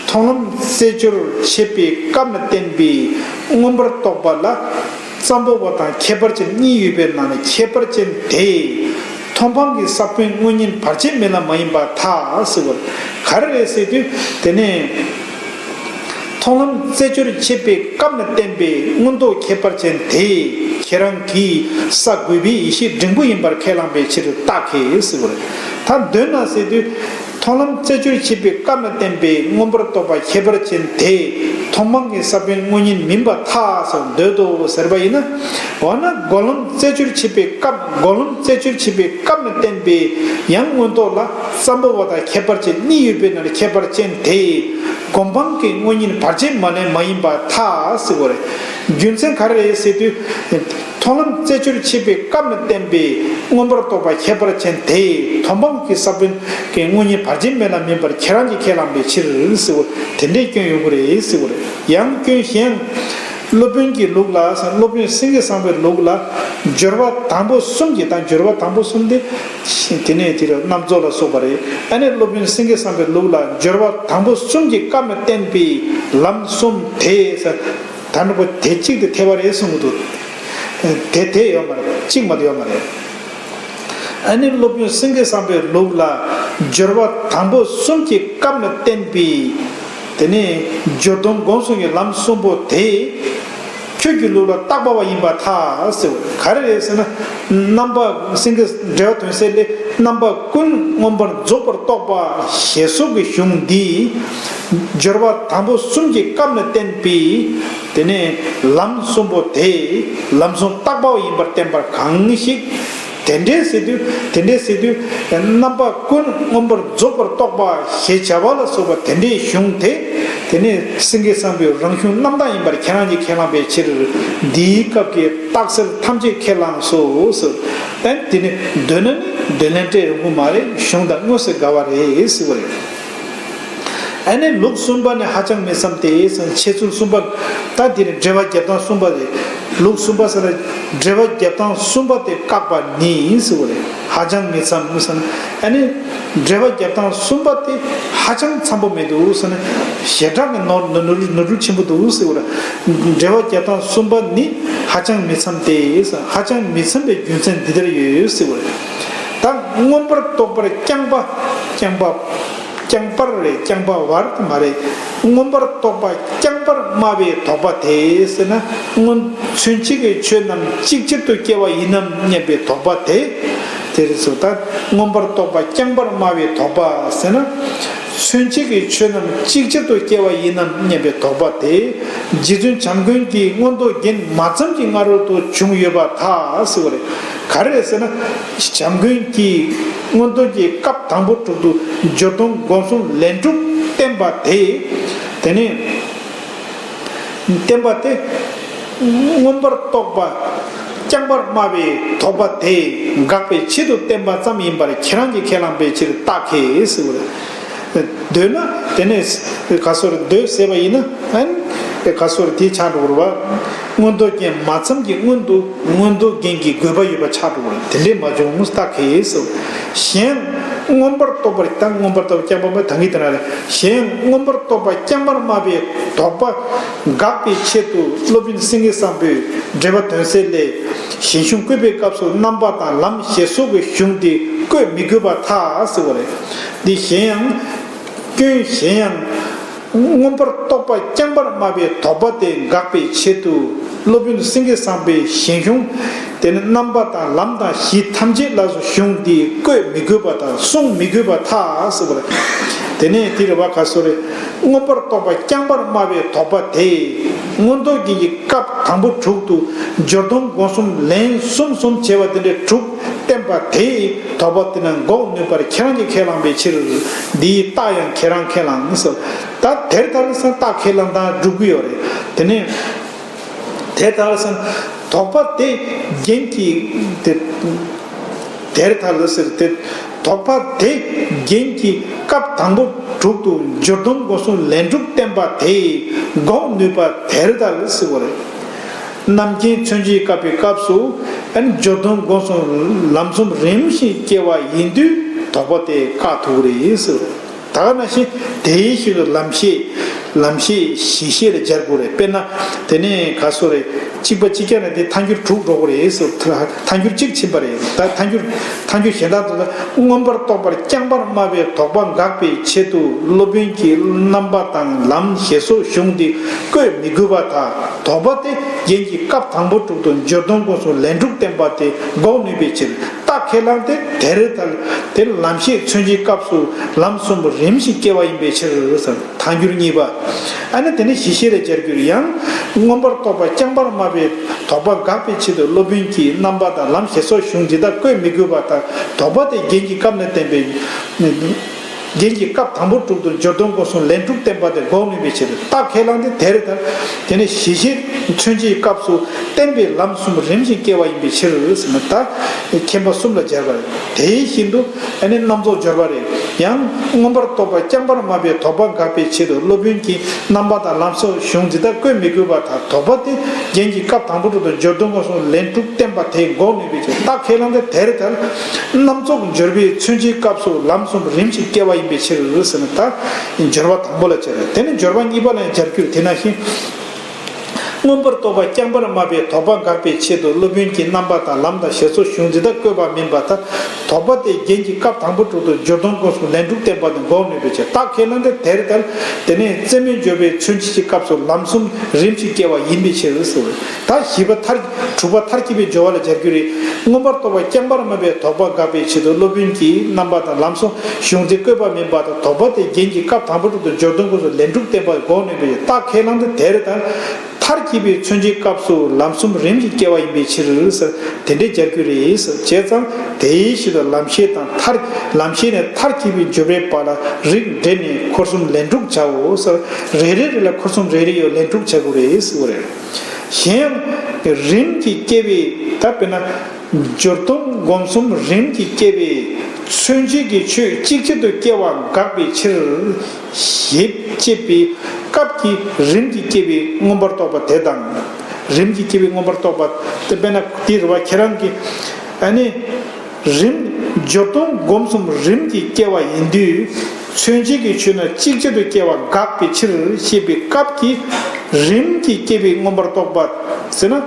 མཐོང་ལམ་རྩད་གཅོད་བྱེད་པའི་སྐབས་ལ་བསྟན་པའི་མངོན་པར་རྟོགས་པ་ལ། ཙམ་པོ་པ་དང་ཁྱད་པར་ཅན་གཉིས་ཡོད་པའི་ནང་ནས་ཁྱད་པར་ཅན་དེ། མཐོང་སྤང་གི་ས་བོན་དངོས་གཉེན་བར་ཆད་མེད་ལ་མ་ཡིན་པར་ཐལ་ཟེར་བ། ག་རེ་རེད་ཟེར་དུས་དེ་ནས། མཐོང་ལམ་རྩད་གཅོད་བྱེད་པའི་སྐབས་ལ་བསྟན་པའི་མངོན་རྟོགས་ཁྱད་པར་ཅན་དེ། ཁྱེད་རང་གིས་ས་དགུ་པའི་ཡེ་ཤེས་འབྲིང་པོ་ཡིན་པར་ཁས་བླངས་པའི་ཕྱིར་རྟགས་ཁས་ཟེར་བ། ད་མདོར་ན་ཟེར་དུས། མཐོང་ལམ་རྩད་གཅོད་བྱེད་པའི་སྐབས་ལ་བསྟན་པའི་མངོན་པར་རྟོགས་པ་ཁྱད་པར་ཅན་དེ། མཐོང་སྤང་གི་ས་བོན་དངོས་གཉེན་མིན་པར་ཐལ་ཟེར་འདོད་དོ་ཟེར་བ་ཡིན་ན། འོ་ན་སྒོམ་ལམ་རྩད་གཅོད་བྱེད་པའི་སྐབས་སྒོམ་ལམ་རྩད་གཅོད་བྱེད་པའི་སྐབས་ལ་བསྟན་པའི་ཡང་མངོན་རྟོགས་ལ་ཙམ་པོ་པ་དང་ཁྱད་པར་ཅན་གཉིས་ཡོད་པའི་ནང་ནས་ཁྱད་པར་ཅན་དེ། སྒོམ་སྤང་གི་དངོས་གཉེན་བར་ཆད་མ་ལས་མ་ཡིན་པར་ཐལ་ཟེར་བ་རེད། རྒྱུ་མཚན་ག་རེ་རེད་ཟེར་དུས། མཐོང་ལམ་རྩད་གཅོད་བྱེད་པའི་སྐབས་ལ་བསྟན་པའི་མངོན་པར་རྟོགས་པ་ཁྱད་པར་ཅན་དེ་མཐོང་སྤང་གི་ས་བོན་གྱི་དངོས་གཉེན་བར་ཆད་མེད་ལ་མིན་པར་ཁྱེད་རང་གིས་ཁས་བླངས་པའི་ཕྱིར་ཟེར་བ་དེ་འདྲའི་སྐྱོན་ཡོང་གི་རེད་ཟེར་བ་རེད། ཡང་སྐྱོན་གཞན། སློབ་དཔོན་གྱི་ལུགས་ལ་སློབ་དཔོན་སེང་གེ་བཟང་པོའི་ལུགས་ལ་སྦྱོར་བ་དང་པོ་གསུམ་གྱི་དང་སྦྱོར་བ་དང་པོ་གསུམ་དེ། དེ་ནས་དེ་རུ་རྣམ་རྫོགས་ལ་སོགས་པ་རེད། ཨ་ནི་སློབ་དཔོན་སེང་གེ་བཟང་པོའི་ལུགས་ལ་སྦྱོར་བ་དང་པོ་གསུམ་གྱི་སྐབས་ལ་བསྟན་པའི་ལམ་གསུམ་དེ། ད་ནི་པོ་དེ་གཅིག་དེ་ཐེ་བ་རེད་གསུང་གི་འདུག་དེ་དེ་ཡོད་མ་རེད། གཅིག་མ་གཏོགས་ཡོད་མ་རེད། ཨ་ནི་སློབ་དཔོན་སེང་གེ་བཟང་པོའི་ལུགས་ལ་སྦྱོར་བ་དང་པོ་གསུམ་གྱི་སྐབས་ལ་བསྟན་པའི་དེ་ནས་སྦྱོར་སྡོམ་སྒོམ་གསུམ་གྱི་ལམ་གསུམ་པོ་དེ་ཁྱོད་ཀྱི་ལུགས་ལ་བརྟག་པ་བ་ཡིན་པར་ཐལ་ཟེར་བ་ག་རེ་རེད་ཟེར་ན། རྣམ་པ་སེང་གེ་འགྲེལ་བ་དོན་གསལ་ལས་རྣམ་པ་ཀུན་མངོན་པར་རྫོགས་པར་རྟོགས་པ་ཞེས་སོགས་ཀྱི་གཞུང་འདིས་སྦྱོར་བ་དང་པོ་གསུམ་གྱི་སྐབས་ལ་བསྟན་པའི་དེ་ནས་ལམ་གསུམ་པོ་དེ་ལམ་གསུམ་བརྟག་པ་བ་ཡིན་པར་བསྟན་པ་གང་ཞིག་དེ་འདྲའི་ཟེར་དུས་དེ་འདྲའི་ཟེར་དུས་རྣམ་པ་ཀུན་མངོན་པར་རྫོགས་པར་རྟོགས་པ་ཞེས་བྱ་བ་ལ་སོགས་པ་དེ་འདྲའི་གཞུང་དེ། དེ་ནས་སེང་གེ་བཟང་པོའི་རང་གཞུང་རྣམ་དག་ཡིན་པར་ཁྱེད་རང་གིས་ཁས་བླངས་པའི་ཕྱིར། འདིའི་སྐབས་ཀྱི་རྟགས་གསལ་ཐམས་ཅད་ཁས་བླངས་སོ་ཟེར། ཨ་དེ་ནི་འདོད་ན་ནི་འདོད་ལན་སྤྲད་ཡོང་གི་མ་རེད། གཞུང་དང་དངོས་སུ་འགལ་བ་རེད་ཟེར་བ་རེད། ཨ་ནི་ལུགས་གསུམ་པ་ནི་ཧ་ཅང་མི་འཚམ་སྟེ་ཟེར། འཆད་ཚུལ་གསུམ་པ། ད་འདི་ནི་འགྲེལ་པ་རྒྱབ་སྟངས་གསུམ་པ་རེད། ལུགས་གསུམ་པ་ཟེར་ན་འགྲེལ་པ་རྒྱབ་སྟངས་གསུམ་པ་དེ་བཀག་པ་ནི་ཟེར་བ་རེད། ཧ་ཅང་མི་འཚམ་ཟེར་ན། ཨ་ནི་འགྲེལ་པ་རྒྱབ་སྟངས་གསུམ་པ་དེ་ཧ་ཅང་འཚམ་པོ་མི་འདུག་ཟེར་ན། ཞེ་དྲག་གི་ནོར་ནོར་ནོར་འཁྲུལ་ཆེན་པོ་འདུག་ཟེར་བ་རེད། འགྲེལ་པ་རྒྱབ་སྟངས་གསུམ་པ་ནི་ཧ་ཅང་མི་འཚམ་སྟེ་ཟེར། ཧ་ཅང་མི་འཚམ་པའི་རྒྱུ་མཚན་འདི་ལྟར་ཡོད་ཟེར་བ་རེད། ད་མངོན་པར་རྟོགས་པར་རྐྱང་པ་རྐྱང་པ། རྐྱང་པར་རེད། རྐྱང་པ་བར་དུ་མ་རེད། མངོན་པར་རྟོགས་པ་རྐྱང་པར་སྨྲ་བའི་དོགས་པ་དེ་ཟེར་ན། སྔོན་མཚོན་བྱེད་ཀྱི་ཆོས་རྣམས་ཅིག་ཅར་དུ་སྐྱེ་བ་ཡིན་ནམ་སྙམ་པའི་དོགས་པ་དེ། དེ་རེད་ཟེར། ད་མངོན་པར་རྟོགས་པ་རྐྱང་པར་སྨྲ་བའི་དོགས་པ་ཟེར་ན། མཚོན་བྱེད་ཀྱི་ཆོས་རྣམས་ཅིག་ཅར་དུ་སྐྱེ་བ་ཡིན་ནམ་སྙམ་པའི་དོགས་པ་དེ། རྗེ་བཙུན་བྱམས་མགོན་གྱི་མངོན་རྟོགས་རྒྱན་མ་ཙམ་གྱི་སྔ་རོལ་དུ་བྱུང་ཡོད་པར་ཐལ་ཟེར་བ་རེད། ག་རེ་རེད་ཟེར་ན། བྱམས་མགོན་གྱི་མངོན་རྟོགས་ཀྱི་སྐབས་དང་པོ་དྲུག་ཏུ་སྦྱོར་སྡོམ་སྒོམ་གསུམ་ལན་དྲུག་བསྟན་པ་དེ། དེ་ནས། བསྟན་པ་དེ། མངོན་པར་རྟོགས་པ་རྐྱང་པར་སྨྲ་བའི་དོགས་པ་དེ་དགག་པའི་ཆེད་དུ་བསྟན་པ་ཙམ་ཡིན་པར་ཁྱེད་རང་གིས་ཁས་བླངས་པའི་ཕྱིར་རྟགས་ཁས་ཟེར་བ་རེད། འདོད་ན་དེ་ནས་ག་སོར་འདོད་ཟེར་བ་ཡིན་ན་ཨན་ག་སོར་དེ་ཆགས་འགྲོ་བ་རེད་བ། མངོན་རྟོགས་རྒྱན་མ་ཙམ་གྱི་སྔོན་དུ་མངོན་རྟོགས་རྒྱན་གྱི་དགོས་པ་ཡོད་པ་ཆགས་འགྲོ་བ་རེད། དེ་འདྲས་མ་བྱུང་རྟགས་ཁས་ཟེར། གཞན་མངོན་པར་རྟོགས་པར་ད་མངོན་པར་རྟོགས་རྐྱང་པ་མ་ད་གི་དེ་ན་རེད། གཞན་མངོན་པར་རྟོགས་པ་རྐྱང་པར་སྨྲ་བའི་དོགས་པ་དགག་པའི་ཆེད་དུ་སློབ་དཔོན་སེང་གེ་བཟང་པོས་འགྲེལ་པ་དོན་གསལ་ལས། ཞལ་གཞུང་བཀོད་པའི་སྐབས་སུ་རྣམ་པ་དང་ལམ་ཞེས་སོགས་ཀྱི་གཞུང་དེ་བཀོད་མི་དགོས་པར་ཐལ་ཟེར་བ་རེད། འདི་གཞན་ཡང་། སྐྱོན་གཞན་ཡང་། མངོན་པར་རྟོགས་པ་རྐྱང་པར་སྨྲ་བའི་དོགས་པ་དེ་དགག་པའི་ཆེད་དུ་སློབ་དཔོན་སེང་གེ་བཟང་པོའི་ཞལ་གཞུང་དེ་ནི་རྣམ་པ་དང་ལམ་དང་གཞི་ཐམས་ཅད་ལ་སོགས་གཞུང་འདི་བཀོད་མི་དགོས་པ་དང་གསུང་མི་དགོས་པར་ཐལ་ཟེར་བ་རེད། དེ་ནས་དེ་རེད་བ་ག་སོ་རེད། མངོན་པར་རྟོགས་པ་རྐྱང་པར་སྨྲ་བའི་དོགས་པ་དེ་མངོན་རྟོགས་རྒྱན་གྱི་སྐབས་དང་པོ་དྲུག་ཏུ་སྦྱོར་སྡོམ་སྒོམ་གསུམ་ལན་གསུམ་གསུམ་བྱས་པ་དེ་འདྲའི་དྲུག་བསྟན་པ་དེ་ཡི་དོགས་པ་དེ་ན་འགོག་ནུས་པར་ཁྱེད་རང་གིས་ཁས་བླངས་པའི་ཕྱིར། འདིའི་རྟགས་ཡང་ཁྱེད་རང་ཁས་བླངས་སོ། ད་དེར་ཐལ་སོང་རྟགས་ཁས་བླངས་དང་སྒྲུབ་ཀྱི་ཡོད་རེད། དེ་ནས་དེར་ཐལ་སོང་དོགས་པ་དེ་རྒྱན་གྱི་དེ་དེར་ཐལ་ཟེར་ཏེ། དོགས་པ་དེ་རྒྱན་གྱི་སྐབས་དང་པོ་དྲུག་ཏུ་སྦྱོར་སྡོམ་སྒོམ་གསུམ་ལན་དྲུག་བསྟན་པ་དེ་འགོག་ནུས་པ་དེར་ཐལ་ཟེར་བ་རེད། རྣམ་མཁྱེན་མཚོན་བྱེད་བཀག་པའི་སྐབས་སུ་ཨན་སྦྱོར་སྡོམ་སྒོམ་གསུམ་ལམ་གསུམ་རིམ་བཞིན་སྐྱེ་བ་ཡིན་དུས་དོགས་པ་དེ་བཀག་ཐུབ་ཀྱི་རེད་ཟེར། ད་ག་ནང་བཞིན་དེའི་ཕྱིར་དུ་ལམ་ཤེས་ལམ་ཤེས་གཞི་ཤེས་ལ་སྦྱར་དགོས་རེད། དཔེར་ན་དེ་ནས་ག་སོ་རེད། གཅིག་པ་གཅིག་རྐྱང་ནས་དེ་ཐལ་འགྱུར་དྲུག་འགྲོ་གི་རེད་ཟེར། ཐལ་འགྱུར་གཅིག་ཕྱིན་པ་རེད། ད་ཐལ་འགྱུར་ཐལ་འགྱུར་གཞན་དག་ཏུ་མངོན་པར་རྟོགས་པ་རྐྱང་པར་སྨྲ་བའི་དོགས་པ་འགག་པའི་ཆེད་དུ་སློབ་དཔོན་གྱིས་རྣམ་པ་དང་ལམ་ཞེས་སོགས་གཞུང་འདི་བཀོད་མི་དགོས་པར་ཐལ། དོགས་པ་དེ་རྒྱན་གྱི་སྐབས་དང་པོ་དྲུག་ཏུ་སྦྱོར་སྡོམ་སྒོམ་གསུམ་ལན་དྲུག་བསྟན་པ་དེ་འགོག་ནུས་པའི་ཕྱིར། རྟགས་ཁས་བླངས་ཏེ་དེར་ཐལ། དེར་ལམ་ཤེས་མཚོན་བྱེད་སྐབས་སུ་ལམ་གསུམ་རིམ་བཞིན་སྐྱེ་བ་ཡིན་པའི་ཕྱིར་ཟེར། ཐལ་འགྱུར་གཉིས་པ། ཨ་ནི་དེ་ནི་གཞི་ཤེས་ལ་སྦྱར་རྒྱུར་ཡང་མངོན་པར་རྟོགས་པ་རྐྱང་པར་སྨྲ་བའི་དོགས་པ་དགག་པའི་ཆེད་དུ་སློབ་དཔོན་གྱིས་རྣམ་པ་དང་ལམ་ཞེས་སོགས་གཞུང་འདི་དག་བཀོད་མི་དགོས་པར་ཐལ། དོགས་པ་དེ་རྒྱན་གྱི་སྐབས་ནས་བསྟན་པའི། རྒྱན་གྱི་སྐབས་དང་པོ་དྲུག་ཏུ་སྦྱོར་སྡོམ་སྒོམ་གསུམ་ལན་དྲུག་བསྟན་པ་དེ་འགོག་ནུས་པའི་ཕྱིར། རྟགས་ཁས་བླངས་ཏེ་དེར་ཐལ། དེ་ནི་གཞི་ཤེས་མཚོན་བྱེད་སྐབས་སུ་བསྟན་པའི་ལམ་གསུམ་རིམ་བཞིན་སྐྱེ་བ་ཡིན་པའི་ཕྱིར་ཟེར་ན། ད་མཁྱེན་པ་གསུམ་ལ་སྦྱར་བ་རེད། དེ་བཞིན་དུ་ཨ་ནི་རྣམ་རྫོགས་སྦྱོར་བ་རེད། ཡང་མངོན་པར་རྟོགས་པ་རྐྱང་པར་སྨྲ་བའི་དོགས་པ་འགག་པའི་ཆེད་དུ་སློབ་དཔོན་གྱིས་རྣམ་པ་དང་ལམ་སོགས་གཞུང་འདི་དག་བཀོད་མི་དགོས་པར་ཐལ། དོགས་པ་དེ་རྒྱན་གྱི་སྐབས་དང་པོ་དྲུག་ཏུ་སྦྱོར་སྡོམ་སྒོམ་གསུམ་ལན་དྲུག་བསྟན་པ་དེས་འགོག་ནུས་པའི་ཕྱིར། རྟགས་ཁས་བླངས་ཏེ་དེར་ཐལ། རྣམ་རྫོགས་སྦྱོར་བའི་མཚོན་བྱེད་སྐབས་སུ་ལམ་གསུམ་རིམ་བཞིན་སྐྱེ་བ་ཡིན་པའི་ཕྱིར་ཟེར་ན། ད་སྦྱོར་བ་དང་པོ་ལ་སྦྱར་རེད། དེ་ནི་སྦྱོར་བ་གཉིས་པ་ལ་ཡང་སྦྱར་རྒྱུར་དེ་ནང་བཞིན། མངོན་པར་རྟོགས་པ་རྐྱང་པར་སྨྲ་བའི་དོགས་པ་འགག་པའི་ཆེད་དུ་སློབ་དཔོན་གྱིས་རྣམ་པ་དང་ལམ་དང་ཞེས་སོགས་གཞུང་འདི་དག་བཀོད་པ་མིན་པར་ཐལ། དོགས་པ་དེ་རྒྱན་གྱི་སྐབས་དང་པོ་དྲུག་ཏུ་སྦྱོར་སྡོམ་སྒོམ་གསུམ་ལན་དྲུག་བསྟན་པ་དེས་འགོག་ནུས་པའི་ཕྱིར། རྟགས་ཁས་བླངས་ཏེ་དེར་ཐལ། དེ་ནས་རྩེ་མོའི་སྦྱོར་བའི་མཚོན་བྱེད་ཀྱི་སྐབས་སུ་ལམ་གསུམ་རིམ་བཞིན་སྐྱེ་བ་ཡིན་པའི་ཕྱིར་ཟེར། ད་བཞི་པ་མཐར་དྲུག་པ་མཐར་གྱིས་པའི་སྦྱོར་བ་ལ་སྦྱར་རྒྱུ་རེད། མངོན་པར་རྟོགས་པ་རྐྱང་པར་སྨྲ་བའི་དོགས་པ་འགག་པའི་ཆེད་དུ་སློབ་དཔོན་གྱིས་རྣམ་པ་དང་ལམ་གསུམ་གཞུང་འདི་བཀོད་པ་མིན་པར་ཐལ། དོགས་པ་དེ་རྒྱན་གྱི་སྐབས་དང་པོ་དྲུག་ཏུ་སྦྱོར་སྡོམ་སྒོམ་གསུམ་ལན་དྲུག་བསྟན་པ་འགོག་ནུས་པའི་རྟགས་ཁས་བླངས་ཏེ་དེར་ཐལ། མཐར་གྱིས་པའི་མཚོན་བྱེད་སྐབས་སུ་ལམ་གསུམ་རིམ་བཞིན་སྐྱེ་བ་ཡིན་པའི་ཕྱིར་ཟེར། དེ་འདྲའི་སྦྱར་རྒྱུ་རེད་ཟེར། བྱས་ཙང་དེའི་ཕྱིར་དུ་ལམ་ཤེས་དང་མཐར་ལམ་ཤེས་ནས་མཐར་གྱིས་པའི་སྦྱོར་བའི་བར་ལ་རིགས་འགྲེ་ནས་འཁོར་གསུམ་ལན་དྲུག་བྱའོ་ཟེར། རེ་རེ་རེ་ལ་འཁོར་གསུམ་རེ་རེ་ཡོད་ལན་དྲུག་བྱ་དགོས་རེད་ཟེར་བ་རེད། གཞན་ཡང་རིམ་གྱིས་སྐྱེ་བའི་ད་དཔེར་ན། སྦྱོར་སྡོམ་སྒོམ་གསུམ་རིམ་གྱིས་སྐྱེ་བའི་མཚོན་བྱེད་ཀྱི་ཆོས་གཅིག་ཅར་དུ་སྐྱེ་བ་དགག་པའི་ཕྱིར། ཞེས་བཤད་པའི་སྐབས་ཀྱི་རིམ་གྱིས་སྐྱེ་བའི་མངོན་པར་རྟོགས་པ་དེ་དང་། རིམ་གྱིས་སྐྱེ་བའི་མངོན་པར་རྟོགས་པ་དེ་དཔེར་ན་དེ་རེད་བ། ཁྱེད་རང་གིས་ཨ་ནི། རིམ་སྦྱོར་སྡོམ་སྒོམ་གསུམ་རིམ་གྱིས་སྐྱེ་བ་ཡིན་དུས། མཚོན་བྱེད་ཀྱི་ཆོས་རྣམས་གཅིག་ཅར་དུ་སྐྱེ་བ་དགག་པའི་ཕྱིར་ཞེས་པའི་སྐབས་ཀྱི་རིམ་གྱིས་སྐྱེ་བའི་མངོན་པར་རྟོགས་པ་ཟེར་ན།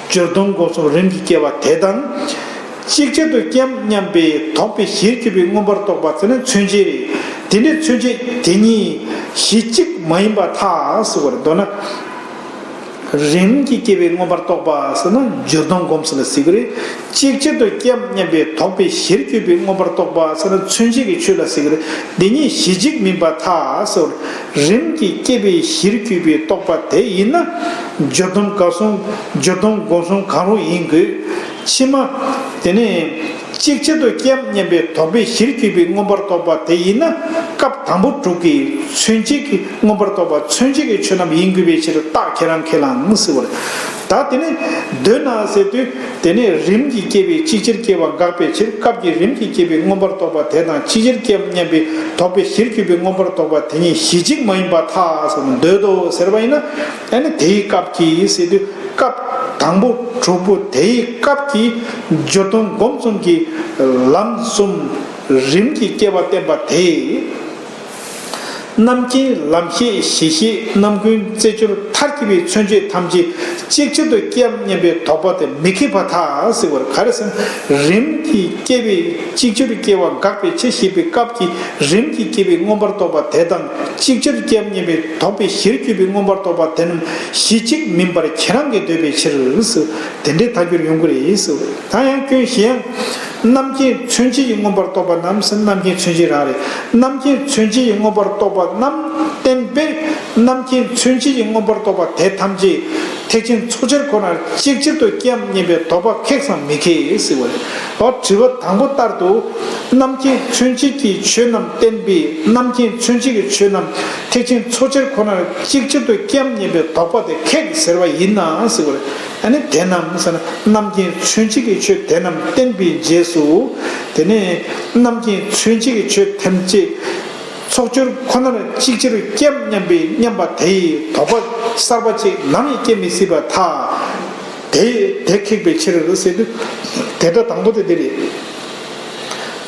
སྦྱོར་སྡོམ་སྒོམ་གསུམ་རིམ་གྱིས་སྐྱེ་བ་དེ་དང་། གཅིག་ཅར་དུ་སྐྱེའམ་སྙམ་པའི་དོགས་པའི་གཞིར་གྱུར་པའི་མངོན་པར་རྟོགས་པ་ཟེར་ན་མཚོན་བྱེད་རེད། དེ་འདྲའི་མཚོན་བྱེད་དེ་གཉིས་གཞི་གཅིག་མ་ཡིན་པར་ཐལ་ཟེར་བ་རེད། མདོར་ན། རིམ་གྱིས་སྐྱེ་བའི་མངོན་པར་རྟོགས་པ་ཟེར་ན་འགྱུར་ལྡོག་སྒོམ་ཚུལ་ལ་ཟེར་གྱི་རེད། ཅིག་ཅར་དུ་སྐྱེའམ་སྙམ་པའི་དོགས་པའི་གཞིར་གྱུར་པའི་མངོན་པར་རྟོགས་པ་ཟེར་ན་མཚོན་བྱེད་ཀྱི་ཆོས་ལ་ཟེར་གྱི་རེད། འདི་གཉིས་གཞི་གཅིག་མིན་པར་ཐལ་ཟེར། རིམ་གྱིས་སྐྱེ་བའི་གཞིར་གྱུར་པའི་རྟོགས་པ་དེ་ཡིན་ན། འགྱུར་ལྡོག་སྒོམ་གསུམ་འགྱུར་ལྡོག་སྒོམ་གསུམ་གང་རུང་ཡིན་དགོས། ཕྱི་མ། དེ་ནས། ཅིག་ཅར་དུ་སྐྱེའམ་སྙམ་པའི་དོགས་པའི་གཞིར་གྱུར་པའི་མངོན་པར་རྟོགས་པ་དེ་ཡིན་ན། སྐབས་དང་པོ་དྲུག་གི་མཚོན་བྱེད་ཀྱི་མངོན་པར་རྟོགས་པ་མཚོན་བྱེད་ཀྱི་ཆོས་རྣམས་ཡིན་དགོས་པའི་ཕྱིར་རྟགས་ཁས་བླངས་ཁས་བླངས་ཟེར་བ་རེད། ད་དེ་ནས་མདོར་ན་ཟེར་དུས། དེ་ནས་རིམ་གྱིས་སྐྱེ་བའི་ཅིག་ཅར་སྐྱེ་བ་དགག་པའི་ཕྱིར་སྐབས་ཀྱི་རིམ་གྱིས་སྐྱེ་བའི་མངོན་པར་རྟོགས་པ་དེ་དང་ཅིག་ཅར་སྐྱེའམ་སྙམ་པའི་དོགས་པའི་གཞིར་གྱུར་པའི་མངོན་པར་རྟོགས་པ་དེ་གཉིས་གཞི་གཅིག་མ་ཡིན་པར་ཐལ་ཟེར་ན་འདོད་དོ་ཟེར་བ་ཡིན་ན། ཨ་ནི་དེའི་སྐབས་ཀྱི་ཟེར་དུས། སྐབས་དང་པོ་དྲུག་པོ་དེའི་སྐབས་ཀྱི་འགྱུར་ལྡོག་སྒོམ་གསུམ་གྱི་ལམ་གསུམ་རིམ་གྱིས་སྐྱེ་བ་བསྟན་པ་དེ། རྣམ་མཁྱེན་ལམ་ཤེས་གཞི་ཤེས་རྣམ་ཀུན་རྩེ་གཅིག་མཐར་གྱིས་པའི་མཚོན་བྱེད་ཐམས་ཅད་ཅིག་ཅར་དུ་སྐྱེའམ་སྙམ་པའི་དོགས་པ་དེ་མི་ཁེགས་པར་ཐལ་ཟེར་བར་ག་རེ་ཟེར་ན། རིམ་གྱིས་སྐྱེ་བའི་ཅིག་ཅར་སྐྱེ་བ་དགག་པའི་ཕྱིར་ཞེས་པའི་སྐབས་ཀྱི་རིམ་གྱིས་སྐྱེ་བའི་མངོན་པར་རྟོགས་པ་དེ་དང་ཅིག་ཅར་སྐྱེའམ་སྙམ་པའི་དོགས་པའི་གཞིར་གྱུར་པའི་མངོན་པར་རྟོགས་པ་དེ་རྣམས་གཞི་གཅིག་མིན་པར་ཁྱེད་རང་གིས་འདོད་པའི་ཕྱིར་ཟེར། དེ་འདྲའི་ཐལ་འགྱུར་ཡོང་གི་རེད་ཟེར། ད་ཡང་སྐྱོན་གཞན་ཡང་། རྣམ་མཁྱེན་མཚོན་བྱེད་ཀྱི་མངོན་པར་རྟོགས་པ་རྣམས་ཟེར། རྣམ་མཁྱེན་མཚོན་བྱེད་རང་རེད། རྣམ་མཁྱེན་མཚོན་བྱེད་ཀྱི་མངོན་པར་རྟོགས་པ་རྣམས་བསྟན་པས། རྣམ་མཁྱེན་མཚོན་བྱེད་ཀྱི་མངོན་པར་རྟོགས་པ་དེ་ཐམས་ཅད་ཐེག་ཆེན་ཚོགས་ཆར་ཁོ་ནར་ཅིག་ཅར་དུ་སྐྱེའམ་སྙམ་པའི་དོགས་པ་ཁེགས་སམ་མི་ཁེགས་ཟེར་བ་རེད། འོ་དྲི་བ་དང་པོ་ལྟར་དུ། རྣམ་མཁྱེན་མཚོན་བྱེད་ཀྱི་ཆོས་རྣམས་བསྟན་པས་རྣམ་མཁྱེན་མཚོན་བྱེད་ཀྱི་ཆོས་རྣམས་ཐེག་ཆེན་ཚོགས་ཆར་ཁོ་ནར་ཅིག་ཅར་དུ་སྐྱེའམ་སྙམ་པའི་དོགས་པ་དེ་ཁེགས་ཟེར་བ་ཡིན་ན་ཟེར་བ་རེད། ཨ་ནི་དེ་རྣམས་ཟེར་ན་རྣམ་མཁྱེན་མཚོན་བྱེད་ཀྱི་ཆོས་དེ་རྣམས་བསྟན་པའི་རྗེས་སུ། དེ་ནས་རྣམ་མཁྱེན་མཚོན་བྱེད་ཀྱི་ཆོས་ཐམས་ཅད་ཚོགས་ཆར་ཁོ་ནར་ཅིག་ཅར་སྐྱེའམ་སྙམ་པའི་སྙམ་པ་དེ་ཡི་དོགས་པ་གསར་པ་ཅིག་ནམ་ཡང་སྐྱེ་མི་སྲིད་པར་ཐལ། དེ་དེ་ཁེགས་པའི་ཕྱིར་ཟེར་དུས། དེ་སྒྲ་དང་པོ་དེ་འདི་རེད།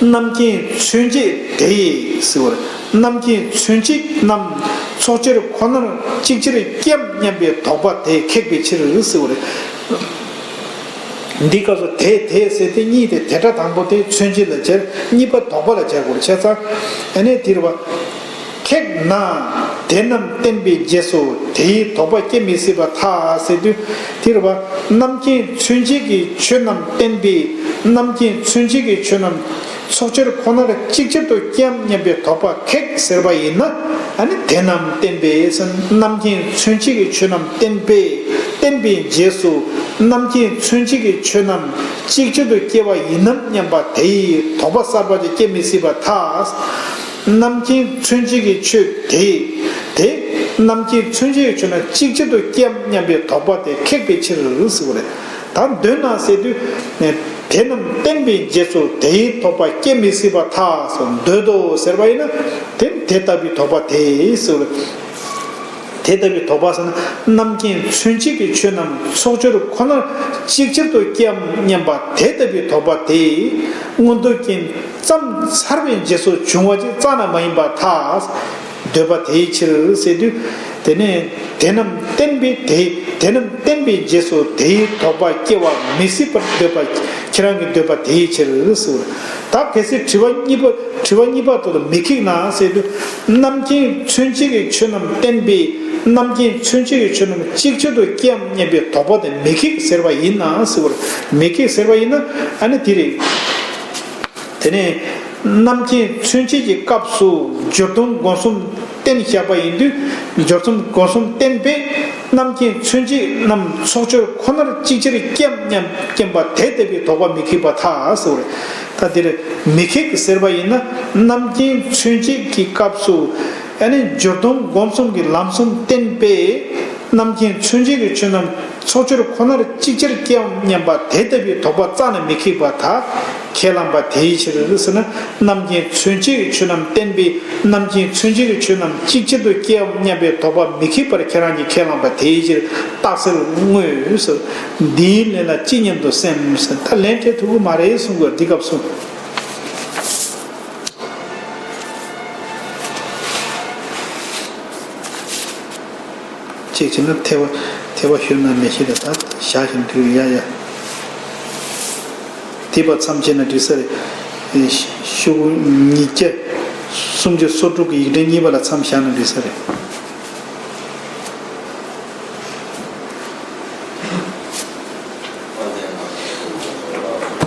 རྣམ་མཁྱེན་མཚོན་བྱེད་དེ་ཡིས་ཟེར་བར། རྣམ་མཁྱེན་མཚོན་བྱེད་རྣམས་ཚོགས་ཆར་ཁོ་ནར་ཅིག་ཅར་སྐྱེའམ་སྙམ་པའི་དོགས་པ་དེ་ཁེགས་པའི་ཕྱིར་ཟེར་བར། འདི་སྐབས་སུ་དེ་དེ་ཟེར་དེ་གཉིས་དེ་དེ་སྒྲ་དང་པོ་དེ་མཚོན་བྱེད་ལ་སྦྱར། གཉིས་པ་དོགས་པ་ལ་སྦྱར་དགོས་བྱས་ཙང་། ཨ་ནི་དེ་རེད་བ། ཁེགས་ན། དེ་རྣམས་བསྟན་པའི་རྗེས་སུ་དེའི་དོགས་པ་སྐྱེ་མི་སྲིད་པར་ཐལ་ཟེར་དུས། དེ་རེད་བ། རྣམ་མཁྱེན་མཚོན་བྱེད་ཀྱི་ཆོས་རྣམས་བསྟན་པས་རྣམ་མཁྱེན་མཚོན་བྱེད་ཀྱི་ཆོས་རྣམས་ཚོགས་ཆར་ཁོ་ནར་ཅིག་ཅར་དུ་སྐྱེའམ་སྙམ་པའི་དོགས་པ་ཁེགས་ཟེར་བ་ཡིན་ན། ཨ་ནི་དེ་རྣམས་བསྟན་པས་རྣམ་མཁྱེན་མཚོན་བྱེད་ཀྱི་ཆོས་རྣམས་བསྟན་པས་བསྟན་པའི་རྗེས་སུ་རྣམ་མཁྱེན་མཚོན་བྱེད་ཀྱི་ཆོས་རྣམས་ཅིག་ཅར་དུ་སྐྱེ་བ་ཡིན་ནམ་སྙམ་པ་དེ་ཡི་དོགས་པ་གསར་པ་ཅིག་སྐྱེ་མི་སྲིད་པར་ཐལ། རྣམ་མཁྱེན་མཚོན་བྱེད་ཀྱི་ཆོས་དེ། དེ། རྣམ་མཁྱེན་མཚོན་བྱེད་ཀྱི་ཆོས་རྣམས་ཅིག་ཅར་དུ་སྐྱེའམ་སྙམ་པའི་དོགས་པ་དེ་ཁེགས་པའི་ཕྱིར་ཟེར་བ་རེད། ད་མདོར་ན་ཟེར་དུས། དེ་རྣམས་བསྟན་པའི་རྗེས་སུ་དེའི་དོགས་པ་སྐྱེ་མི་སྲིད་པར་ཐལ་ཟེར་འདོད་དོ་ཟེར་བ་ཡིན་ན། དེ་དེ་ལྟ་བུའི་དོགས་པ་དེ་ཟེར་བ་རེད། དེ་ལྟ་བུའི་དོགས་པ་ཟེར་ན་རྣམ་མཁྱེན་མཚོན་བྱེད་ཀྱི་ཆོས་རྣམས་ཚོགས་ཆར་ཁོ་ནར་ཅིག་ཅར་དུ་སྐྱེའམ་སྙམ་པ་དེ་ལྟ་བུའི་དོགས་པ་དེ་མངོན་རྟོགས་རྐྱེན་བརྩམས་ཚར་བའི་རྗེས་སུ་བྱུང་བ་ཅིག་རྩ་ནས་མ་ཡིན་པར་ཐལ། འདོད་པ་དེའི་ཕྱིར་ཟེར་དུས། དེ་ནས་དེ་རྣམས་བསྟན་པའི་དེ། དེ་རྣམས་བསྟན་པའི་རྗེས་སུ་དེའི་དོགས་པ་སྐྱེ་བ་མི་སྲིད་པར་འདོད་པ་ཁྱེད་རང་གི་འདོད་པ་དེའི་ཕྱིར་ཟེར། ད་གལ་སྲིད་དྲི་བ་གཉིས་པ་དྲི་བ་གཉིས་པ་དེ་ལ་མི་ཁེགས་ན་ཟེར་དུས། རྣམ་མཁྱེན་མཚོན་བྱེད་ཀྱི་ཆོས་རྣམས་བསྟན་པས་རྣམ་མཁྱེན་མཚོན་བྱེད་ཀྱི་ཆོས་རྣམས་ཅིག་ཆར་དུ་སྐྱེའམ་སྙམ་པའི་དོགས་པ་དེ་མི་ཁེགས་ཟེར་བ་ཡིན་ན་ཟེར་བར། མི་ཁེགས་ཟེར་བ་ཡིན་ན་ཨ་ནི་དེ་རེད། དེ་ནས་རྣམ་མཁྱེན་མཚོན་བྱེད་ཀྱི་སྐབས་སུ་སྦྱོར་སྡོམ་སྒོམ་གསུམ་བསྟན་བཞག་པ་ཡིན་དུས། སྦྱོར་སྡོམ་སྒོམ་གསུམ་བསྟན་པས་རྣམ་མཁྱེན་མཚོན་བྱེད་རྣམས་ཚོགས་ཆར་ཁོ་ནར་ཅིག་ཅར་སྐྱེའམ་སྙམ་སྐྱེམ་པ་དེ་ལྟ་བུའི་དོགས་པ་མི་ཁེགས་པར་ཐལ་ཟེར་བ་རེད། ད་དེ་རེད། མི་ཁེགས་ཟེར་བ་ཡིན་ན་རྣམ་མཁྱེན་མཚོན་བྱེད་ཀྱི་སྐབས་སུ་ཨ་ནི་སྦྱོར་སྡོམ་སྒོམ་གསུམ་གྱི་ལམ་གསུམ་བསྟན་པས། རྣམ་མཁྱེན་མཚོན་བྱེད་ཀྱི་ཆོས་རྣམས་ཚོགས་ཆར་ཁོ་ནར་ཅིག་ཅར་སྐྱེའམ་སྙམ་པ་དེ་ལྟ་བུའི་དོགས་པ་རྩ་ནས་མི་ཁེགས་པར་ཐལ། ཁས་བླངས་པ་དེའི་ཕྱིར་ཟེར་ན། རྣམ་མཁྱེན་མཚོན་བྱེད་ཀྱི་ཆོས་རྣམས་བསྟན་པས་རྣམ་མཁྱེན་མཚོན་བྱེད་ཀྱི་ཆོས་རྣམས་ཅིག་ཅར་དུ་སྐྱེའམ་སྙམ་པའི་དོགས་པ་མི་ཁེགས་པར་ཁྱེད་རང་གིས་ཁས་བླངས་པ་དེའི་ཕྱིར་རྟགས་གསལ་དངོས་ཟེར། འདིའི་ལན་ལ་ཅི་སྙམ་དུ་སེམས་ཟེར། ད་ལན་འཕྲོད་ཐུབ་ཀྱི་མ་རེད་གསུང་དགོས་འདི་སྐབས་སུ། གཅིག་བྱས་ན་ཐེ་བ་ཐེ་བ་ཞུ་ན་མི་ཤེས་ད་ད་བཞག་བཞིན་དུ་ཡ་ཡ། དེ་བ་མཚམས་བཅད་ན་འགྲིག་ས་རེད། ཤོག་གུ་ཉིས་བརྒྱ་སུམ་ཅུ་སོ་དྲུག་གི་ཡིག་ཕྲེང་གཉིས་པ་ལ་མཚམས་བཞག་ན་འགྲིག་ས་རེད།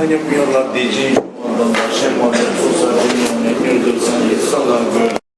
ཉམས་མྱོང་ལ་བདེ་སྐྱིད་འབྱུང་བ་དང་། བདག་གཞན་མ་ལུས་ཚོགས་བསགས་ཀྱི་ངང་ནས་མྱུར་དུ་སངས་རྒྱས་ས་ལ་འགོད།